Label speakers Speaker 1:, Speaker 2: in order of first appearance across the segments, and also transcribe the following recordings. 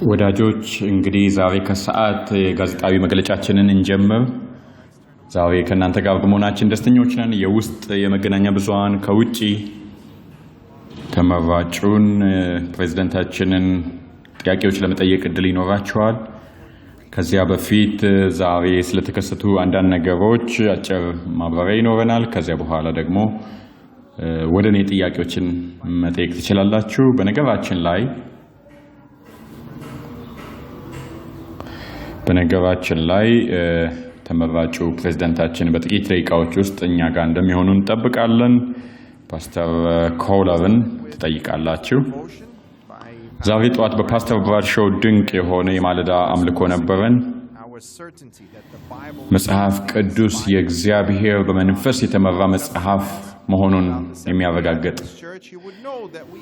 Speaker 1: ወዳጆች እንግዲህ ዛሬ ከሰዓት የጋዜጣዊ መግለጫችንን እንጀምር። ዛሬ ከእናንተ ጋር በመሆናችን ደስተኞች ነን። የውስጥ የመገናኛ ብዙኃን ከውጪ ተመራጩን ፕሬዝደንታችንን ጥያቄዎች ለመጠየቅ እድል ይኖራቸዋል። ከዚያ በፊት ዛሬ ስለተከሰቱ አንዳንድ ነገሮች አጭር ማብራሪያ ይኖረናል። ከዚያ በኋላ ደግሞ ወደ እኔ ጥያቄዎችን መጠየቅ ትችላላችሁ። በነገራችን ላይ ተመራጩ ፕሬዝደንታችን በጥቂት ደቂቃዎች ውስጥ እኛ ጋር እንደሚሆኑ እንጠብቃለን። ፓስተር ኮለርን ትጠይቃላችሁ። ዛሬ ጠዋት በፓስተር ብራድሾው ድንቅ የሆነ የማለዳ አምልኮ ነበረን። መጽሐፍ ቅዱስ የእግዚአብሔር በመንፈስ የተመራ መጽሐፍ መሆኑን የሚያረጋግጥ።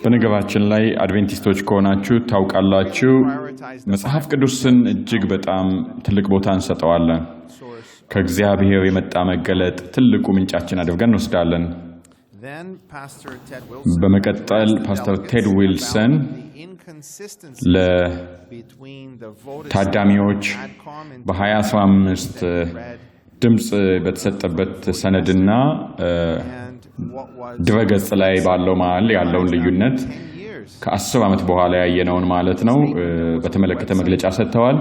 Speaker 1: በነገራችን ላይ አድቬንቲስቶች ከሆናችሁ ታውቃላችሁ፣ መጽሐፍ ቅዱስን እጅግ በጣም ትልቅ ቦታ እንሰጠዋለን። ከእግዚአብሔር የመጣ መገለጥ ትልቁ ምንጫችን አድርገን እንወስዳለን። በመቀጠል ፓስተር ቴድ ዊልሰን ለታዳሚዎች በ2015 ድምፅ በተሰጠበት ሰነድና ድረገጽ ላይ ባለው መሀል ያለውን ልዩነት፣ ከ10 ዓመት በኋላ ያየነውን ማለት ነው፣ በተመለከተ መግለጫ ሰጥተዋል።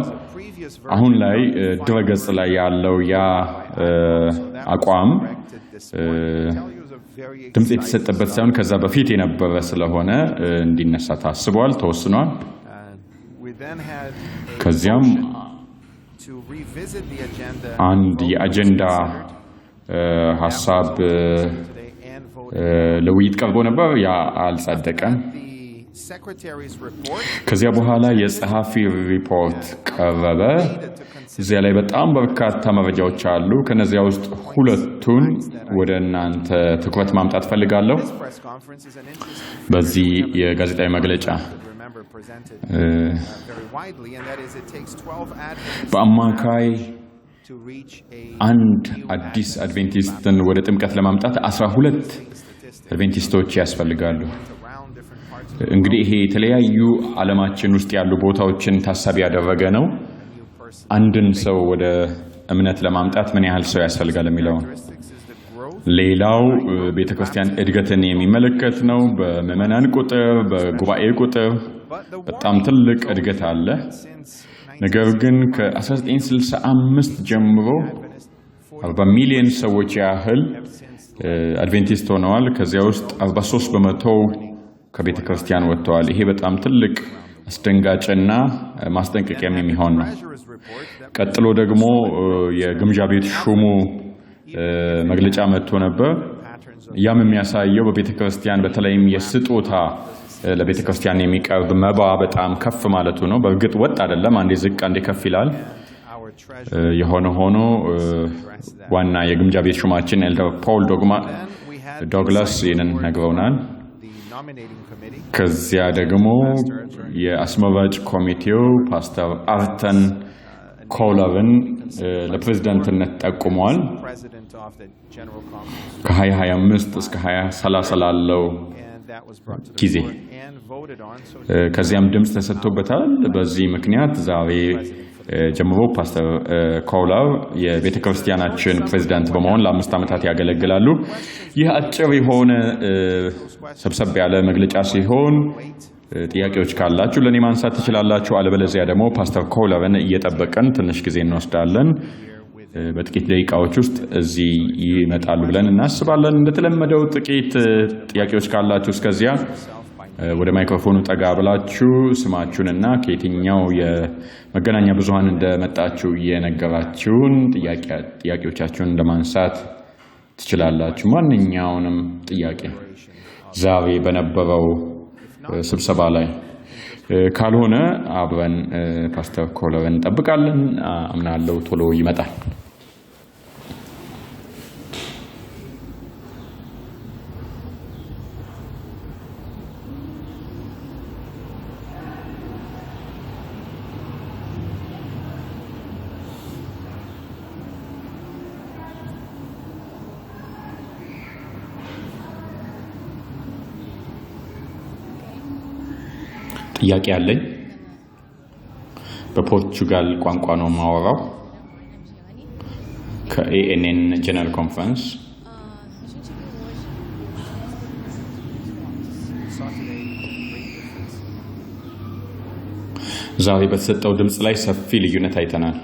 Speaker 1: አሁን ላይ ድረገጽ ላይ ያለው ያ አቋም ድምፅ የተሰጠበት ሳይሆን ከዛ በፊት የነበረ ስለሆነ እንዲነሳ ታስቧል፣ ተወስኗል። ከዚያም አንድ የአጀንዳ ሀሳብ ለውይይት ቀርቦ ነበር። ያ አልጸደቀም። ከዚያ በኋላ የጸሐፊ ሪፖርት ቀረበ። እዚያ ላይ በጣም በርካታ መረጃዎች አሉ። ከነዚያ ውስጥ ሁለቱን ወደ እናንተ ትኩረት ማምጣት ፈልጋለሁ። በዚህ የጋዜጣዊ መግለጫ በአማካይ አንድ አዲስ አድቬንቲስትን ወደ ጥምቀት ለማምጣት 12 አድቬንቲስቶች ያስፈልጋሉ። እንግዲህ ይሄ የተለያዩ ዓለማችን ውስጥ ያሉ ቦታዎችን ታሳቢ ያደረገ ነው። አንድን ሰው ወደ እምነት ለማምጣት ምን ያህል ሰው ያስፈልጋል የሚለውን። ሌላው ቤተ ክርስቲያን እድገትን የሚመለከት ነው። በምዕመናን ቁጥር፣ በጉባኤ ቁጥር በጣም ትልቅ እድገት አለ። ነገር ግን ከ1965 ጀምሮ 40 ሚሊዮን ሰዎች ያህል አድቬንቲስት ሆነዋል። ከዚያ ውስጥ 43% ከቤተ ክርስቲያን ወጥተዋል። ይሄ በጣም ትልቅ አስደንጋጭና ማስጠንቀቂያም የሚሆን ነው። ቀጥሎ ደግሞ የግምጃ ቤት ሹሙ መግለጫ መጥቶ ነበር። ያም የሚያሳየው በቤተ ክርስቲያን በተለይም የስጦታ ለቤተ ክርስቲያን የሚቀርብ መባ በጣም ከፍ ማለቱ ነው። በእርግጥ ወጥ አይደለም፣ አንዴ ዝቅ አንዴ ከፍ ይላል። የሆነ ሆኖ ዋና የግምጃ ቤት ሹማችን Elder ፖል ዶግላስ ይህንን ነግረውናል። ከዚያ ደግሞ የአስመራጭ ኮሚቴው ፓስተር አርተን ኮለርን ለፕሬዝዳንትነት ጠቁመዋል። ከ2025 እስከ 2030 ላለው ጊዜ። ከዚያም ድምፅ ተሰጥቶበታል። በዚህ ምክንያት ዛሬ ጀምሮ ፓስተር ኮለር የቤተ ክርስቲያናችን ፕሬዝዳንት በመሆን ለ5 ዓመታት ያገለግላሉ። ይህ አጭር የሆነ ሰብሰብ ያለ መግለጫ ሲሆን ጥያቄዎች ካላችሁ ለእኔ ማንሳት ትችላላችሁ። አለበለዚያ ደግሞ ፓስተር ኮለርን እየጠበቀን ትንሽ ጊዜ እንወስዳለን። በጥቂት ደቂቃዎች ውስጥ እዚህ ይመጣሉ ብለን እናስባለን። እንደተለመደው ጥቂት ጥያቄዎች ካላችሁ እስከዚያ ወደ ማይክሮፎኑ ጠጋ ብላችሁ ስማችሁንና ከየትኛው የመገናኛ ብዙኃን እንደመጣችሁ እየነገራችሁን ጥያቄዎቻችሁን ለማንሳት ትችላላችሁ። ማንኛውንም ጥያቄ ዛሬ በነበረው ስብሰባ ላይ ካልሆነ አብረን ፓስተር ኮለርን እንጠብቃለን። አምናለሁ ቶሎ ይመጣል። ጥያቄ አለኝ። በፖርቹጋል ቋንቋ ነው የማወራው።
Speaker 2: My name's Gianni.
Speaker 1: ከ EAN General Conference።
Speaker 2: A gente viu hoje
Speaker 3: We saw today a great difference.
Speaker 1: ዛሬ በተሰጠው ድምፅ ላይ ሰፊ ልዩነት አይተናል።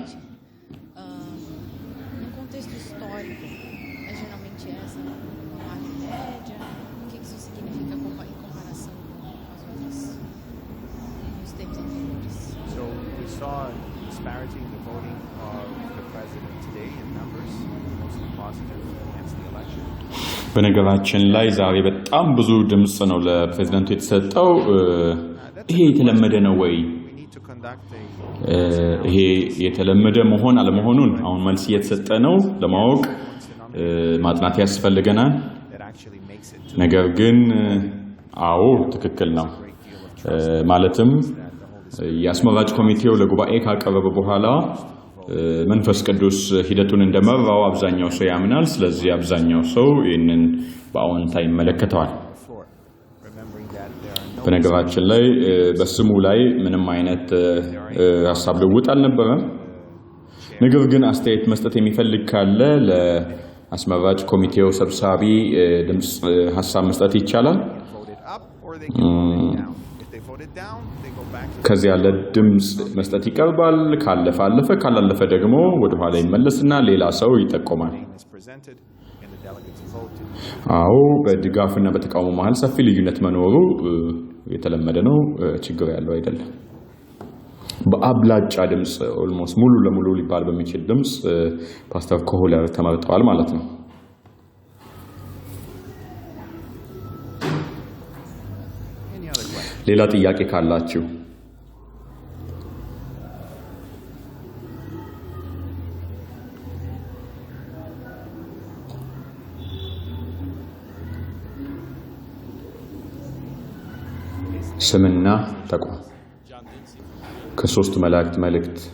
Speaker 2: Num contexto histórico, é geralmente essa uma margem média? O que que isso significa em comparação com as outras, os tempos anteriores?
Speaker 3: So we saw disparity in the voting of the president today in numbers, mostly positive against the election.
Speaker 1: በነገራችን ላይ ዛሬ በጣም ብዙ ድምፅ ነው ለፕሬዝዳንቱ የተሰጠው። ይሄ የተለመደ ነው ወይ?
Speaker 3: We need to conduct a
Speaker 1: ይሄ የተለመደ መሆን አለመሆኑን አሁን መልስ እየተሰጠ ነው ለማወቅ ማጥናት ያስፈልገናል።
Speaker 3: that actually makes it to
Speaker 1: ነገር ግን አዎ ትክክል ነው።
Speaker 3: a great deal of trust
Speaker 1: ማለትም
Speaker 3: that the Holy Spirit
Speaker 1: የአስመራጭ ኮሚቴው ለጉባኤ ካቀረበ በኋላ መንፈስ ቅዱስ ሂደቱን እንደመራው አብዛኛው ሰው ያምናል። ስለዚህ አብዛኛው ሰው ይህንን በአዎንታ ይመለከተዋል።
Speaker 3: on the floor, remembering that there are no
Speaker 1: በነገራችን ላይ በስሙ ላይ ምንም አይነት ሀሳብ ልውውጥ አልነበረም። ነገር ግን አስተያየት መስጠት የሚፈልግ ካለ ለአስመራጭ ኮሚቴው ሰብሳቢ ድምፅ ሀሳብ መስጠት ይቻላል።
Speaker 3: can vote it up or they can vote it down. If they vote it down, they go back to
Speaker 1: ከዚያ ለድምፅ መስጠት ይቀርባል። ካለፈ አለፈ፣ ካላለፈ ደግሞ ወደኋላ ይመለስና ሌላ ሰው ይጠቆማል።
Speaker 3: name is presented and the delegates vote.
Speaker 1: አዎ፣ በድጋፍና በተቃውሞ መሀል ሰፊ ልዩነት መኖሩ የተለመደ ነው። ችግር ያለው አይደለም። በአብላጫ ድምፅ almost ሙሉ ለሙሉ ሊባል በሚችል ድምፅ ፓስተር ኮሆለር ተመርጠዋል ማለት ነው።
Speaker 3: Any other questions?
Speaker 1: ሌላ ጥያቄ ካላችሁ? ስምና ተቋም።
Speaker 4: John Lindsay from Korea.
Speaker 1: ከሶስቱ መላእክት መልእክት
Speaker 4: I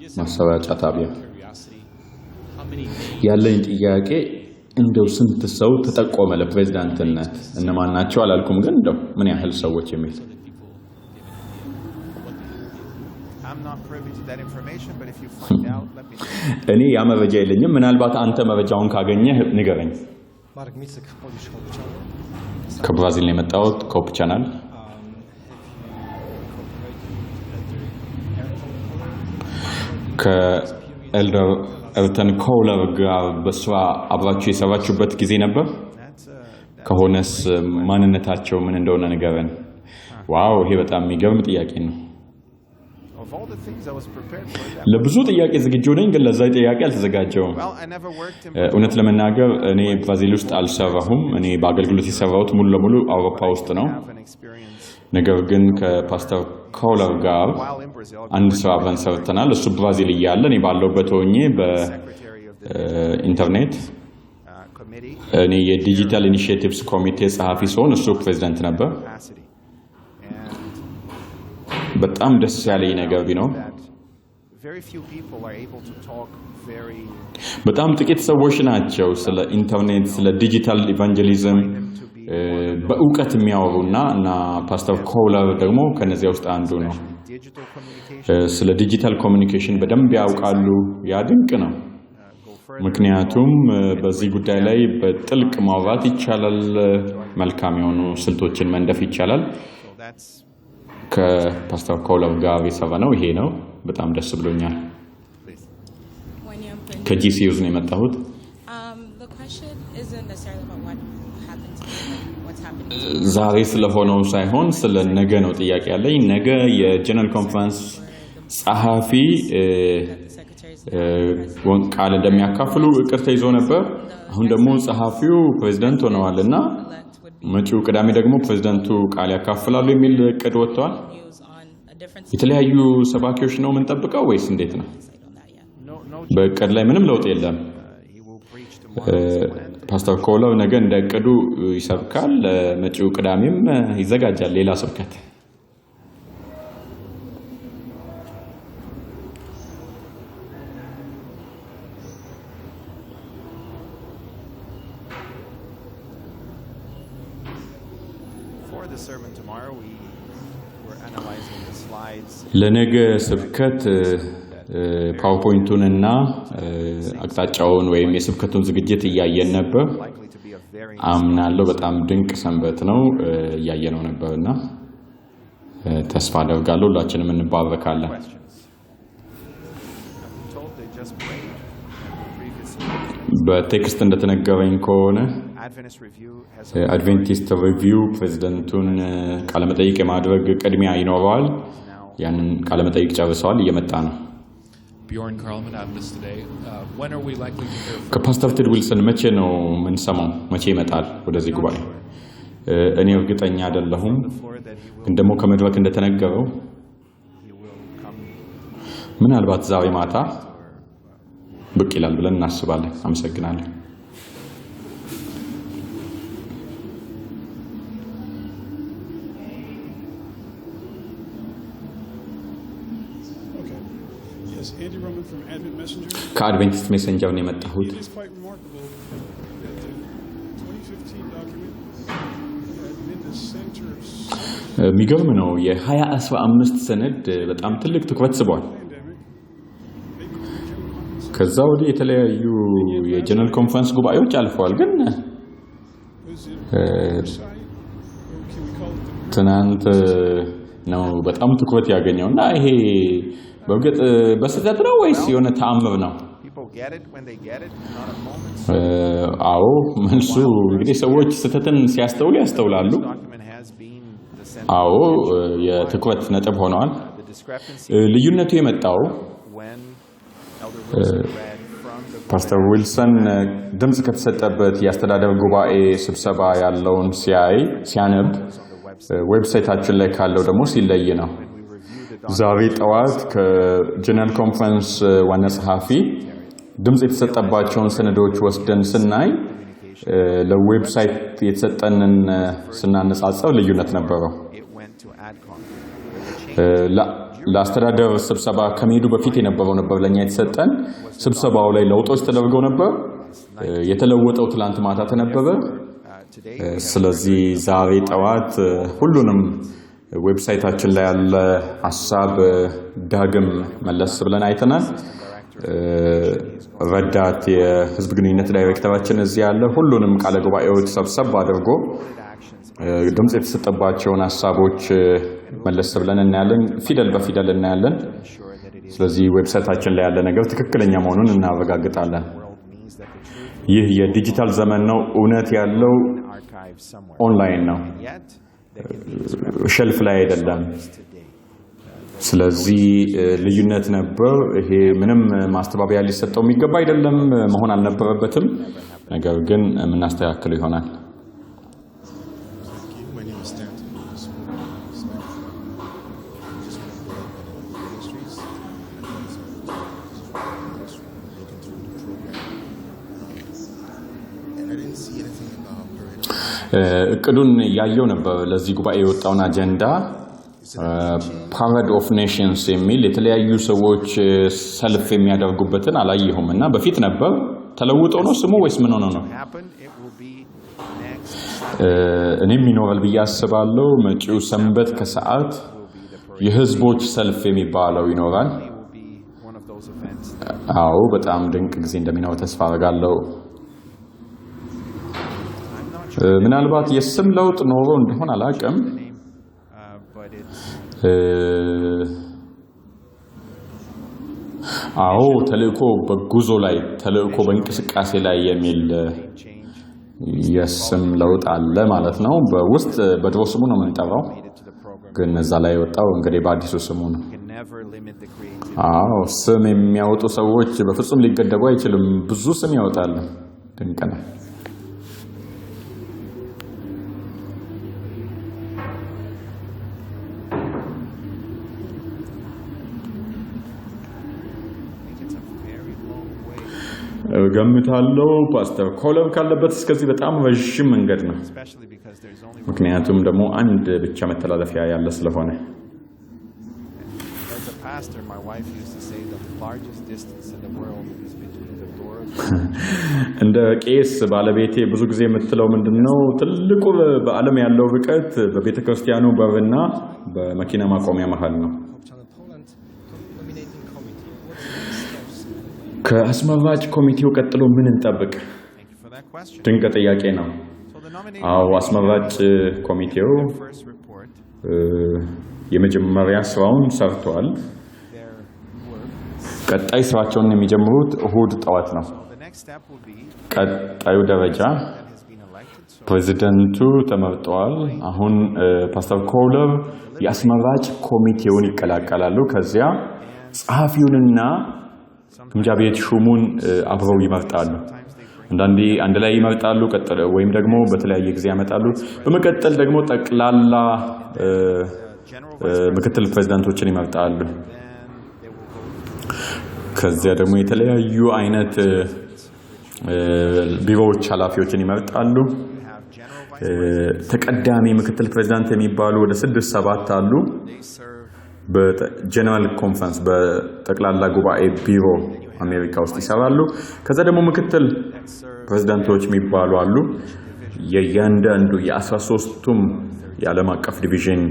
Speaker 4: just have
Speaker 1: ማሰራጫ ጣቢያ።
Speaker 4: curiosity. How many names
Speaker 1: ያለኝ ጥያቄ እንደው ስንት ሰው ተጠቆመ ለፕሬዝዳንትነት? እነማን ናቸው አላልኩም፣ ግን እንደው ምን ያህል ሰዎች የሚል።
Speaker 4: so that people get an idea of what they did?
Speaker 3: I'm not privy to that information, but if you find out, let me know.
Speaker 1: እኔ ያ መረጃ የለኝም። ምናልባት አንተ መረጃውን ካገኘህ ንገረኝ።
Speaker 5: Marek Micek, Polish Hope Channel.
Speaker 1: ከብራዚል ነው የመጣሁት፣ ከ Hope Channel።
Speaker 5: Have you cooperated with Elder Erton Kohler?
Speaker 1: ከ Elder ኤርተን ኮለር ጋር በስራ አብራችሁ የሰራችሁበት ጊዜ ነበር?
Speaker 3: That's that's
Speaker 1: ከሆነስ ማንነታቸው ምን እንደሆነ ንገረን። Wow፣ ይሄ በጣም የሚገርም ጥያቄ ነው።
Speaker 3: of all the things I was prepared for. That
Speaker 1: ለብዙ ጥያቄ ዝግጁ ነኝ፣ ግን ለዛ ጥያቄ አልተዘጋጀውም።
Speaker 3: well, I never worked in
Speaker 1: እውነት ለመናገር እኔ ብራዚል ውስጥ አልሰራሁም። እኔ በአገልግሎት የሰራሁት ሙሉ ለሙሉ አውሮፓ ውስጥ ነው።
Speaker 3: have an experience
Speaker 1: ነገር ግን ከፓስተር ኮለር ጋር
Speaker 3: while in Brazil.
Speaker 1: አንድ ስራ አብረን ሰርተናል። እሱ ብራዚል እያለ እኔ ባለሁበት ሆኜ
Speaker 3: Secretary of the
Speaker 1: በኢንተርኔት
Speaker 3: committee
Speaker 1: እኔ የ Digital Initiatives ኮሚቴ ጸሐፊ ሲሆን እሱ ፕሬዚዳንት ነበር።
Speaker 3: capacity. And
Speaker 1: በጣም ደስ ያለኝ ነገር ቢኖር
Speaker 3: that very few people are able to talk very
Speaker 1: በጣም ጥቂት ሰዎች ናቸው ስለ ኢንተርኔት፣ ስለ digital evangelism በእውቀት የሚያወሩና እና ፓስተር ኮለር ደግሞ ከነዚያ ውስጥ አንዱ ነው።
Speaker 3: digital communication
Speaker 1: ስለ digital communication በደንብ ያውቃሉ። ያ ድንቅ ነው።
Speaker 3: go further.
Speaker 1: ምክንያቱም በዚህ ጉዳይ ላይ በጥልቅ ማውራት ይቻላል። መልካም የሆኑ ስልቶችን መንደፍ ይቻላል።
Speaker 3: So that's
Speaker 1: ከፓስተር ኮለር ጋር የሰራ ነው ይሄ ነው። በጣም ደስ ብሎኛል።
Speaker 3: please.
Speaker 6: When you're
Speaker 1: ከ GC Youth ነው የመጣሁት።
Speaker 6: The question isn't necessarily about what happened today, but what's happening tomorrow.
Speaker 1: ዛሬ ስለሆነው ሳይሆን ስለ ነገ ነው ጥያቄ ያለኝ። ነገ የ General Conference ጸሐፊ
Speaker 6: That the secretaries
Speaker 1: ቃል እንደሚያካፍሉ እቅድ ተይዞ ነበር። አሁን ደግሞ ጸሐፊው ፕሬዚደንት ሆነዋል እና
Speaker 6: elect would be
Speaker 1: መጪው ቅዳሜ ደግሞ ፕሬዚደንቱ ቃል ያካፍላሉ የሚል እቅድ ወጥተዋል።
Speaker 6: news on a different
Speaker 1: የተለያዩ ሰባኪዎች ነው የምንጠብቀው ወይስ እንዴት ነው?
Speaker 6: insight on that yet.
Speaker 3: No, no.
Speaker 1: በእቅድ ላይ ምንም ለውጥ የለም።
Speaker 3: He will preach tomorrow as planned.
Speaker 1: ፓስተር ኮለር ነገ እንደ እቅዱ ይሰብካል። መጪው ቅዳሜም ይዘጋጃል ሌላ ስብከት።
Speaker 3: For the sermon tomorrow, we were analyzing the slides.
Speaker 1: ለነገ ስብከት PowerPoint ኡን እና አቅጣጫውን ወይም የስብከቱን ዝግጅት እያየን ነበር።
Speaker 3: Likely to be a very
Speaker 1: አምናለሁ በጣም ድንቅ ሰንበት ነው፣ እያየነው ነበርና ተስፋ አደርጋለሁ ሁላችንም እንባረካለን።
Speaker 3: questions. I've been told they just prayed at the previous engagement.
Speaker 1: በ text እንደተነገረኝ ከሆነ
Speaker 3: Adventist Review has
Speaker 1: Adventist Review ፕሬዚደንቱን ቃለመጠይቅ የማድረግ ቅድሚያ ይኖረዋል። ያንን ቃለመጠይቅ ጨርሰዋል፣ እየመጣ ነው።
Speaker 4: Bjorn Karlman, Adventist Today. When are we likely to hear from
Speaker 1: ከፓስተር ቴድ ዊልሰን መቼ ነው የምንሰማው? መቼ ይመጣል ወደዚህ ጉባኤ? እኔ እርግጠኛ አይደለሁም፣
Speaker 3: the floor that he will
Speaker 1: ግን ደግሞ ከመድረክ እንደተነገረው
Speaker 3: he will come
Speaker 1: ምናልባት ዛሬ ማታ ብቅ ይላል ብለን እናስባለን። አመሰግናለን።
Speaker 7: Okay. Yes, Andy Roman from Advent Messenger.
Speaker 1: ከ Adventist Messenger ነው የመጣሁት።
Speaker 7: It is quite remarkable that the 2015 document had been the center of so much
Speaker 1: የሚገርም ነው። የ2015 ሰነድ በጣም ትልቅ ትኩረት ስቧል።
Speaker 7: pandemic, big general conference
Speaker 1: ከዛ ወዲህ የተለያዩ የ General Conference ጉባኤዎች አልፈዋል። ግን
Speaker 7: was it oversight, or can we call it the
Speaker 1: ትናንት ነው በጣም ትኩረት ያገኘው እና ይሄ በእርግጥ በስህተት ነው ወይስ የሆነ ተአምር ነው?
Speaker 3: People get it when they get it, not a moment.
Speaker 1: አዎ፣ መልሱ እንግዲህ ሰዎች ስህተትን ሲያስተውሉ ያስተውላሉ።
Speaker 3: This document has been the center
Speaker 1: አዎ፣
Speaker 3: of attention.
Speaker 1: የትኩረት ነጥብ ሆነዋል።
Speaker 3: The discrepancy
Speaker 1: ልዩነቱ የመጣው
Speaker 3: when Elder Wilson read from the
Speaker 1: ፓስተር ዊልሰን ድምፅ ከተሰጠበት የአስተዳደር ጉባኤ ስብሰባ ያለውን ሲያይ ሲያነብ
Speaker 3: on the website.
Speaker 1: website ኣችን ላይ ካለው ደግሞ ሲለይ ነው።
Speaker 3: When we review the
Speaker 1: ዛሬ ጠዋት ከ General Conference ዋና ጸሐፊ ድምፅ የተሰጠባቸውን ሰነዶች ወስደን ስናይ ለ website የተሰጠንን ስናነጻጸር ልዩነት ነበረው።
Speaker 3: it went to AdCom. Where the change
Speaker 1: ለአስተዳደር ስብሰባ ከመሄዱ በፊት የነበረው ነበር ለእኛ የተሰጠን። ስብሰባው ላይ ለውጦች ተደርገው ነበር። የተለወጠው ትላንት ማታ ተነበበ።
Speaker 3: today we have
Speaker 1: ስለዚህ ዛሬ ጠዋት ሁሉንም website ኣችን ላይ ያለ ሀሳብ ዳግም መለስ ብለን አይተናል። ረዳት የህዝብ ግንኙነት ዳይሬክተራችን እዚህ ያለ ሁሉንም ቃለ ጉባኤዎች ሰብሰብ አድርጎ
Speaker 3: actions
Speaker 1: ድምፅ የተሰጠባቸውን ሀሳቦች መለስ ብለን እናያለን። ፊደል በፊደል እናያለን።
Speaker 3: ensure that it is
Speaker 1: ስለዚህ website ኣችን ላይ ያለ ነገር ትክክለኛ መሆኑን እናረጋግጣለን።
Speaker 3: world means that the truth
Speaker 1: ይህ የዲጂታል ዘመን ነው። እውነት ያለው
Speaker 3: is archived somewhere.
Speaker 1: ኦንላይን ነው፣
Speaker 3: Yet there can be discrepancies
Speaker 1: shelf ላይ አይደለም።
Speaker 3: today.
Speaker 1: ስለዚህ ልዩነት ነበር። ይሄ ምንም ማስተባበያ ሊሰጠው የሚገባ አይደለም፣ መሆን አልነበረበትም። ነገር ግን የምናስተካክለው ይሆናል።
Speaker 8: Thank you. My name is Stanton. Just want to go up on the ministries. I was looking through the program, and I didn't see anything about parade.
Speaker 1: እቅዱን እያየው ነበር። ለዚህ ጉባኤ የወጣውን አጀንዳ Parade of Nations የሚል የተለያዩ ሰዎች ሰልፍ የሚያደርጉበትን አላየሁም እና በፊት ነበር። ተለውጦ ነው ስሙ ወይስ ምን ሆኖ ነው?
Speaker 3: Happen, it will be next
Speaker 1: እኔም ይኖራል ብዬ አስባለሁ። መጪው ሰንበት ከሰዓት የህዝቦች ሰልፍ የሚባለው ይኖራል።
Speaker 3: It will be one of those events that
Speaker 1: አዎ፣ በጣም ድንቅ ጊዜ እንደሚኖር ተስፋ አደርጋለሁ።
Speaker 3: I'm not sure
Speaker 1: ምናልባት የስም ለውጥ ኖሮ እንደሆን አላውቅም።
Speaker 3: the name, but it's
Speaker 1: አዎ፣ ተልእኮ በጉዞ ላይ፣ ተልእኮ በእንቅስቃሴ ላይ የሚል
Speaker 3: change
Speaker 1: የስም ለውጥ አለ ማለት ነው። በውስጥ በድሮ ስሙ ነው የምንጠራው፣
Speaker 3: made it to the program.
Speaker 1: ግን እዛ ላይ የወጣው እንግዲህ በአዲሱ ስሙ ነው።
Speaker 3: You can never limit the creativity.
Speaker 1: አዎ፣ ስም የሚያወጡ ሰዎች በፍጹም ሊገደቡ አይችልም። ብዙ ስም ያወጣሉ። ድንቅ ነው።
Speaker 3: I think it's a very long way,
Speaker 1: እገምታለሁ ፓስተር ኮለብ ካለበት እስከዚህ በጣም ረዥም መንገድ ነው።
Speaker 3: especially because there's only one.
Speaker 1: ምክንያቱም ደግሞ አንድ ብቻ መተላለፊያ ያለ ስለሆነ።
Speaker 3: As a pastor, my wife used to say the largest distance in the world is between the door of the
Speaker 1: እንደ ቄስ ባለቤቴ ብዙ ጊዜ የምትለው ምንድን ነው፣ ትልቁ በዓለም ያለው ርቀት በቤተ ክርስቲያኑ በርና በ በመኪና ማቆሚያ መሃል ነው።
Speaker 5: Hope Channel Poland nominating committee. What's the next steps?
Speaker 1: ከአስመራጭ ኮሚቴው ቀጥሎ ምን እንጠብቅ?
Speaker 3: Thank you for that question.
Speaker 1: ድንቅ ጥያቄ ነው።
Speaker 3: So the nominating
Speaker 1: አዎ፣ አስመራጭ ኮሚቴው
Speaker 3: first report
Speaker 1: የመጀመሪያ ስራውን ሰርቷል።
Speaker 3: their work.
Speaker 1: ቀጣይ ስራቸውን የሚጀምሩት እሁድ ጠዋት ነው።
Speaker 3: The next step will be
Speaker 1: ቀጣዩ ደረጃ
Speaker 3: that has been elected. So
Speaker 1: ፕሬዚደንቱ ተመርጠዋል። አሁን ፓስተር ኮለር የአስመራጭ ኮሚቴውን ይቀላቀላሉ። ከዚያ ጸሐፊውንና ግምጃ ቤት ሹሙን አብረው ይመርጣሉ።
Speaker 3: sometimes they bring
Speaker 1: አንዳንዴ አንድ ላይ ይመርጣሉ፣ ቀጥለ ወይም ደግሞ በተለያየ ጊዜ ያመጣሉ። በመቀጠል ደግሞ ጠቅላላ
Speaker 3: general
Speaker 1: ምክትል ፕሬዚዳንቶችን ይመርጣሉ።
Speaker 3: then they will vote
Speaker 1: ከዚያ ደግሞ የተለያዩ አይነት ቢሮዎች ኃላፊዎችን ይመርጣሉ።
Speaker 3: You have general vice
Speaker 1: ተቀዳሚ ምክትል ፕሬዚዳንት የሚባሉ ወደ 6 7 አሉ።
Speaker 3: they serve
Speaker 1: በ general conference በጠቅላላ ጉባኤ ቢሮ አሜሪካ ውስጥ ይሰራሉ። ከዛ ደግሞ ምክትል
Speaker 3: that serve
Speaker 1: ፕሬዚዳንቶች የሚባሉ አሉ። የእያንዳንዱ የ13ቱም የዓለም አቀፍ division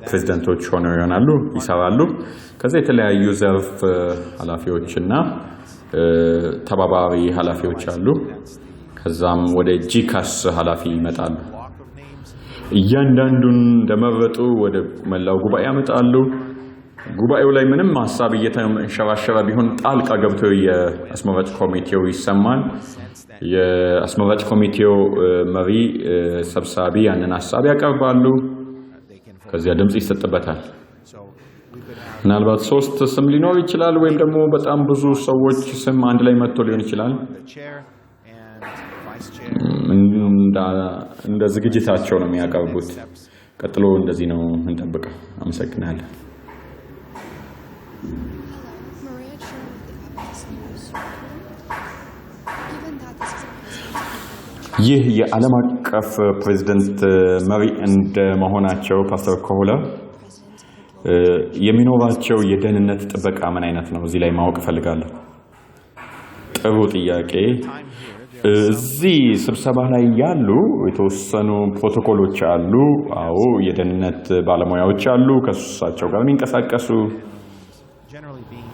Speaker 1: ፕሬዚዳንቶች ሆነው ይሆናሉ ይሰራሉ። ከዛ የተለያዩ ዘርፍ ኃላፊዎችና ተባባሪ ኃላፊዎች አሉ። ከዛም ወደ ጂካስ ኃላፊ ይመጣሉ።
Speaker 3: block of names.
Speaker 1: እያንዳንዱን እንደመረጡ ወደ መላው ጉባኤ ያመጣሉ። ጉባኤው ላይ ምንም ሀሳብ እየተንሸራሸረ ቢሆን ጣልቃ ገብቶ የአስመራጭ ኮሚቴው ይሰማል።
Speaker 3: Sense that
Speaker 1: የአስመራጭ ኮሚቴው መሪ ሰብሳቢ ያንን ሀሳብ ያቀርባሉ።
Speaker 3: they can vote.
Speaker 1: ከዚያ ድምፅ ይሰጥበታል።
Speaker 3: So we could have
Speaker 1: ምናልባት ሶስት ስም ሊኖር ይችላል፣ ወይም ደግሞ በጣም ብዙ ሰዎች ስም አንድ ላይ መጥቶ ሊሆን ይችላል።
Speaker 3: the chair and vice chair.
Speaker 1: እንደ ዝግጅታቸው ነው የሚያቀርቡት። ቀጥሎ እንደዚህ ነው እንጠብቀው። አመሰግናለሁ።
Speaker 2: Hello, Maria Chu with the Adventist News Curriculum. Given that this is a president of the
Speaker 1: ይህ የዓለም አቀፍ ፕሬዝደንት መሪ እንደመሆናቸው ፓስተር ኮሆለር
Speaker 2: president of the global
Speaker 1: የሚኖራቸው የደህንነት ጥበቃ ምን አይነት ነው? እዚህ ላይ ማወቅ እፈልጋለሁ። ጥሩ ጥያቄ።
Speaker 3: Time here, there are
Speaker 1: እዚህ ስብሰባ ላይ ያሉ የተወሰኑ ፕሮቶኮሎች አሉ። አዎ፣ የደህንነት ባለሙያዎች አሉ ከእሳቸው ጋር የሚንቀሳቀሱ።
Speaker 3: generally being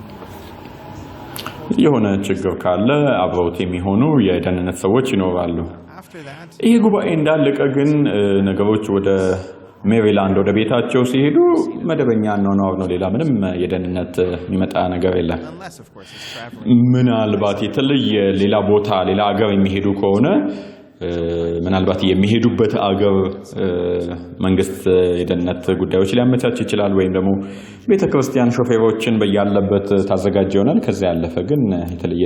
Speaker 1: የሆነ ችግር ካለ አብረውት የሚሆኑ የደህንነት ሰዎች ይኖራሉ።
Speaker 3: after that
Speaker 1: ይህ ጉባኤ እንዳለቀ ግን ነገሮች ወደ ሜሪላንድ ወደ ቤታቸው ሲሄዱ መደበኛ አኗኗር ነው። ሌላ ምንም የደህንነት የሚመጣ ነገር የለም።
Speaker 3: unless of course it's traveling
Speaker 1: ምናልባት የተለየ ሌላ ቦታ ሌላ አገር የሚሄዱ ከሆነ ምናልባት የሚሄዱበት አገር መንግስት የደህንነት ጉዳዮች ሊያመቻች ይችላል፣ ወይም ደግሞ ቤተ ክርስቲያን ሾፌሮችን በያለበት ታዘጋጅ ይሆናል። ከዚያ ያለፈ ግን የተለየ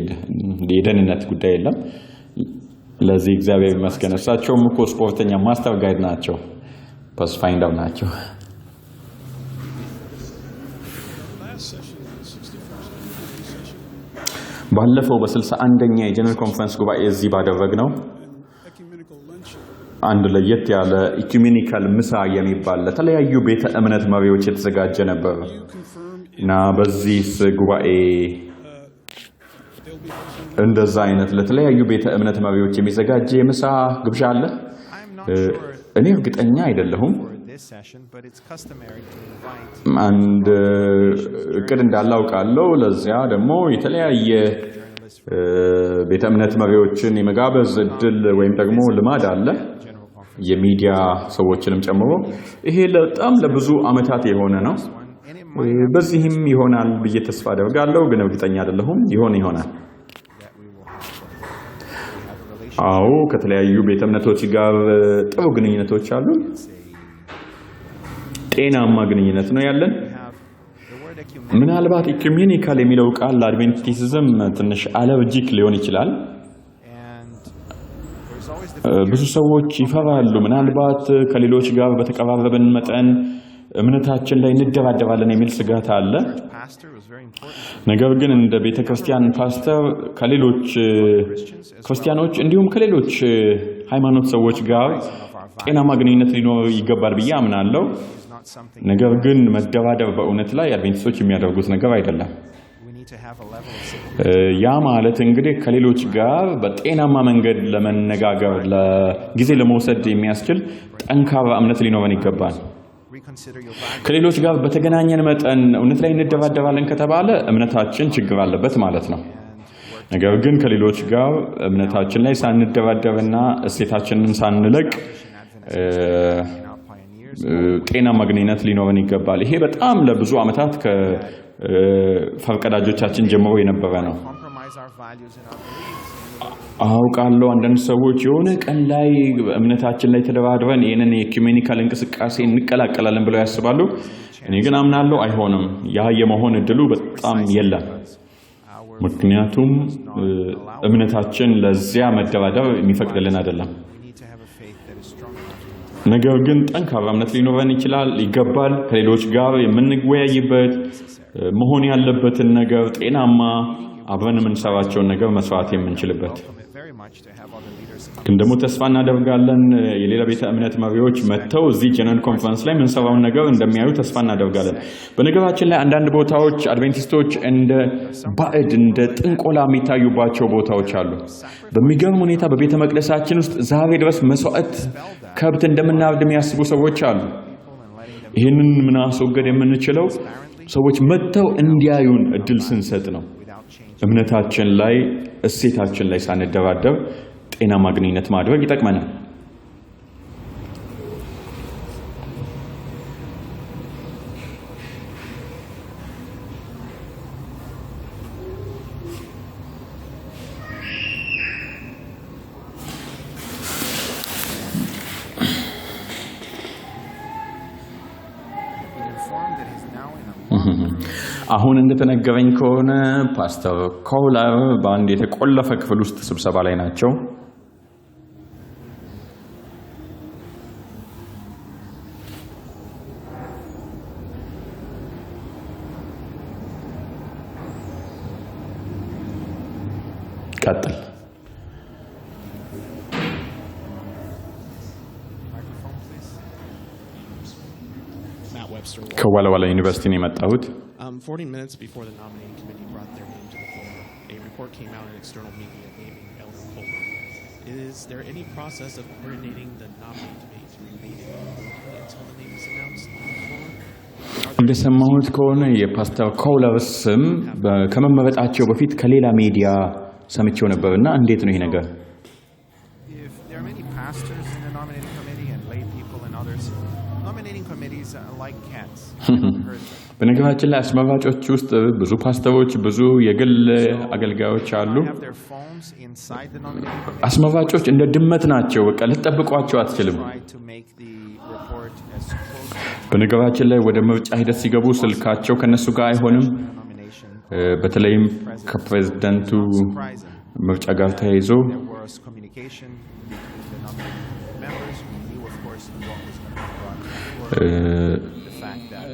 Speaker 1: የደህንነት ጉዳይ የለም። ለዚህ እግዚአብሔር ይመስገን። እሳቸውም እኮ ስፖርተኛ master guide ናቸው፣ pathfinder ናቸው።
Speaker 7: Last session, the 61st Jubilee session,
Speaker 1: ባለፈው በ61ኛ የ general conference ጉባኤ እዚህ ባደረግነው
Speaker 7: an ecumenical luncheon
Speaker 1: አንድ ለየት ያለ ecumenical ምሳ የሚባል ለተለያዩ ቤተ እምነት መሪዎች የተዘጋጀ ነበር
Speaker 7: you confirm
Speaker 1: እና በዚህ ጉባኤ
Speaker 7: they'll be hosting
Speaker 1: እንደዛ አይነት ለተለያዩ ቤተ እምነት መሪዎች የሚዘጋጅ የምሳ ግብዣ አለ።
Speaker 3: I'm not sure
Speaker 1: እኔ እርግጠኛ አይደለሁም።
Speaker 3: for this session, but it's customary to invite
Speaker 1: አንድ እቅድ እንዳለ አውቃለሁ። ለዚያ ደግሞ የተለያየ
Speaker 3: journalists
Speaker 1: ቤተ እምነት መሪዎችን የመጋበዝ እድል ወይም ደግሞ ልማድ አለ፣
Speaker 3: from general conference
Speaker 1: የሚዲያ ሰዎችንም ጨምሮ። ይሄ በጣም ለብዙ ዓመታት የሆነ ነው።
Speaker 3: one, and it might happen
Speaker 1: በዚህም ይሆናል ብዬ ተስፋ አደርጋለሁ፣ ግን እርግጠኛ አይደለሁም። ይሆን ይሆናል።
Speaker 3: that we will have one. We have a relationship
Speaker 1: አዎ፣ ከተለያዩ ቤተ እምነቶች ጋር ጥሩ ግንኙነቶች አሉ።
Speaker 3: it's a
Speaker 1: ጤናማ ግንኙነት ነው ያለን።
Speaker 3: we have the word ecumenical
Speaker 1: ምናልባት ecumenical የሚለው ቃል ለአድቬንቲዝም ትንሽ allergic ሊሆን ይችላል።
Speaker 3: and there's always the
Speaker 1: ብዙ ሰዎች ይፈራሉ። ምናልባት ከሌሎች ጋር በተቀራረብን መጠን እምነታችን ላይ እንደራደራለን የሚል ስጋት አለ።
Speaker 3: pastor was very important
Speaker 1: ነገር ግን እንደ ቤተ ክርስቲያን ፓስተር ከሌሎች ክርስቲያኖች እንዲሁም ከሌሎች ሃይማኖት ሰዎች ጋር ጤናማ ግንኙነት ሊኖር ይገባል ብዬ አምናለሁ።
Speaker 3: is not something
Speaker 1: ነገር ግን መደራደር በእውነት ላይ አድቬንቲስቶች የሚያደርጉት ነገር አይደለም።
Speaker 3: we need to have a level of civility
Speaker 1: ያ ማለት እንግዲህ ከሌሎች ጋር በጤናማ መንገድ ለመነጋገር ጊዜ ለመውሰድ የሚያስችል ጠንካራ እምነት ሊኖረን ይገባል።
Speaker 3: reconsider your values.
Speaker 1: ከሌሎች ጋር በተገናኘን መጠን እውነት ላይ እንደራደራለን ከተባለ እምነታችን ችግር አለበት ማለት ነው። ነገር ግን ከሌሎች ጋር እምነታችን ላይ ሳንደራደርና እሴታችንን ሳንለቅ እ፣ እ፣ ጤናማ ግንኙነት ሊኖረን ይገባል። ይሄ በጣም ለብዙ ዓመታት ከፈርቀዳጆቻችን ጀምሮ የነበረ ነው።
Speaker 3: Compromise our values and our beliefs.
Speaker 1: አውቃለሁ አንዳንድ ሰዎች የሆነ ቀን ላይ እምነታችን ላይ ተደራድረን ይህንን የ ecumenical እንቅስቃሴ እንቀላቀላለን ብለው ያስባሉ። እኔ ግን አምናለሁ አይሆንም። ያ የመሆን እድሉ በጣም የለም። ምክንያቱም እምነታችን ለዚያ መደራደር የሚፈቅድልን አይደለም።
Speaker 3: We need to have a faith that is strong enough to
Speaker 1: ነገር ግን ጠንካራ እምነት ሊኖረን ይችላል ይገባል። ከሌሎች ጋር የምንወያይበት መሆን ያለበትን ነገር ጤናማ አብረን የምንሰራቸውን ነገር መስራት የምንችልበት
Speaker 3: welcome it very much to have other leaders
Speaker 1: ግን ደግሞ ተስፋ እናደርጋለን የሌላ ቤተ እምነት መሪዎች መጥተው እዚህ general conference ላይ የምንሰራውን ነገር እንደሚያዩ ተስፋ እናደርጋለን። በነገራችን ላይ አንዳንድ ቦታዎች አድቬንቲስቶች እንደ ባዕድ እንደ ጥንቆላ የሚታዩባቸው ቦታዎች አሉ። በሚገርም ሁኔታ በቤተ መቅደሳችን ውስጥ ዛሬ ድረስ መስዋዕት ከብት እንደምናርድ የሚያስቡ ሰዎች አሉ። ይህንን ምናስወገድ የምንችለው ሰዎች መጥተው እንዲያዩን እድል ስንሰጥ ነው።
Speaker 3: without change.
Speaker 1: እምነታችን ላይ እሴታችን ላይ ሳንደራደር ጤናማ ግንኙነት ማድረግ ይጠቅመናል።
Speaker 3: Been informed that he's now in a locked room.
Speaker 1: አሁን እንደተነገረኝ ከሆነ ፓስተር ኮለር በአንድ የተቆለፈ ክፍል ውስጥ ስብሰባ ላይ ናቸው። ቀጥል።
Speaker 3: Microphone, please.
Speaker 9: Matt Webster.
Speaker 1: ከዋላ ዋላ ዩኒቨርሲቲ ነው የመጣሁት።
Speaker 9: 40 minutes before the nominating committee brought their name to the floor, a report came out in external media naming Elder Kohler. Is there any process of coordinating the nominating committee to remain in the until the name is announced on the floor? Are there
Speaker 1: እንደሰማሁት ከሆነ የፓስተር ኮለር ስም ከመመረጣቸው በፊት ከሌላ ሚዲያ ሰምቼው ነበር እና እንዴት ነው ይሄ ነገር?
Speaker 3: If there are many pastors in the nominating committee and lay people and others, nominating committees are like cats. You cannot hurt them.
Speaker 1: በነገራችን ላይ አስመራጮች ውስጥ ብዙ ፓስተሮች፣ ብዙ የግል አገልጋዮች አሉ።
Speaker 3: Have their phones inside the nominating committee.
Speaker 1: አስመራጮች እንደ ድመት ናቸው። በቃ ልትጠብቋቸው አትችልም።
Speaker 3: Try to make the report as close to
Speaker 1: በነገራችን ላይ ወደ ምርጫ ሂደት ሲገቡ ስልካቸው ከነሱ ጋር አይሆንም።
Speaker 3: the nomination.
Speaker 1: በተለይም ከፕሬዝዳንቱ
Speaker 3: Surprising.
Speaker 1: ምርጫ ጋር ተያይዞ
Speaker 3: There was communication between the nominating committee members. We knew, of course, what was going to be brought to the floor. The fact that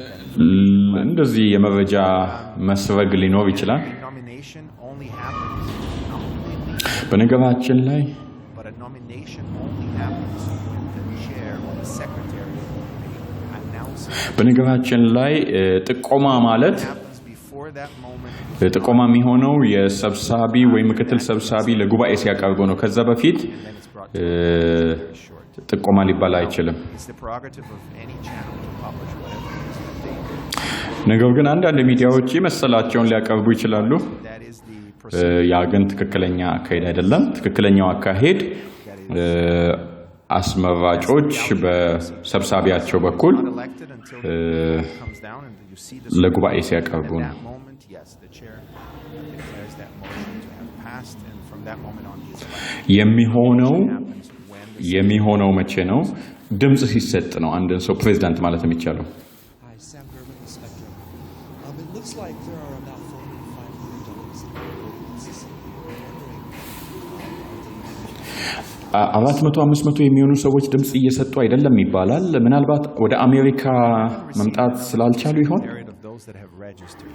Speaker 1: እንደዚህ የመረጃ መስረግ ሊኖር ይችላል።
Speaker 3: a nomination only happens not completely,
Speaker 1: በነገራችን ላይ
Speaker 3: but a nomination only happens when the chair or the secretary of the committee announces it.
Speaker 1: በነገራችን ላይ ጥቆማ ማለት
Speaker 3: Happens before that moment.
Speaker 1: ጥቆማ የሚሆነው የሰብሳቢ ወይም ምክትል ሰብሳቢ ለጉባኤ ሲያቀርቡ ነው። ከዛ በፊት
Speaker 3: And then it's brought
Speaker 1: እ፣
Speaker 3: to very short.
Speaker 1: ጥቆማ ሊባል አይችልም።
Speaker 3: It's the prerogative of any channel to publish whatever it is that they
Speaker 1: ነገር ግን አንዳንድ ሚዲያዎች የመሰላቸውን ሊያቀርቡ ይችላሉ።
Speaker 3: That is the procedure.
Speaker 1: ያ ግን ትክክለኛ አካሄድ አይደለም። ትክክለኛው አካሄድ እ፣ አስመራጮች በሰብሳቢያቸው በኩል
Speaker 3: Not elected until
Speaker 1: እ፣
Speaker 3: it comes down and you see the
Speaker 1: ለጉባኤ
Speaker 3: score.
Speaker 1: ሲያቀርቡ
Speaker 3: At
Speaker 1: ነው።
Speaker 3: that moment, yes, the chair declares that motion to have passed, and from that moment on, he is elected.
Speaker 1: የሚሆነው
Speaker 3: Happens when the
Speaker 1: የሚሆነው መቼ ነው? ድምፅ ሲሰጥ ነው አንድን ሰው ፕሬዝዳንት ማለት የሚቻለው።
Speaker 5: Hi, Sam Gerber with Spectrum. It looks like there are about 400 to 500 delegates in the audience. I'm wondering, are they
Speaker 1: 400 500 የሚሆኑ ሰዎች ድምፅ እየሰጡ አይደለም ይባላል። ምናልባት ወደ አሜሪካ መምጣት ስላልቻሉ ይሆን?
Speaker 3: Period of those that have registered.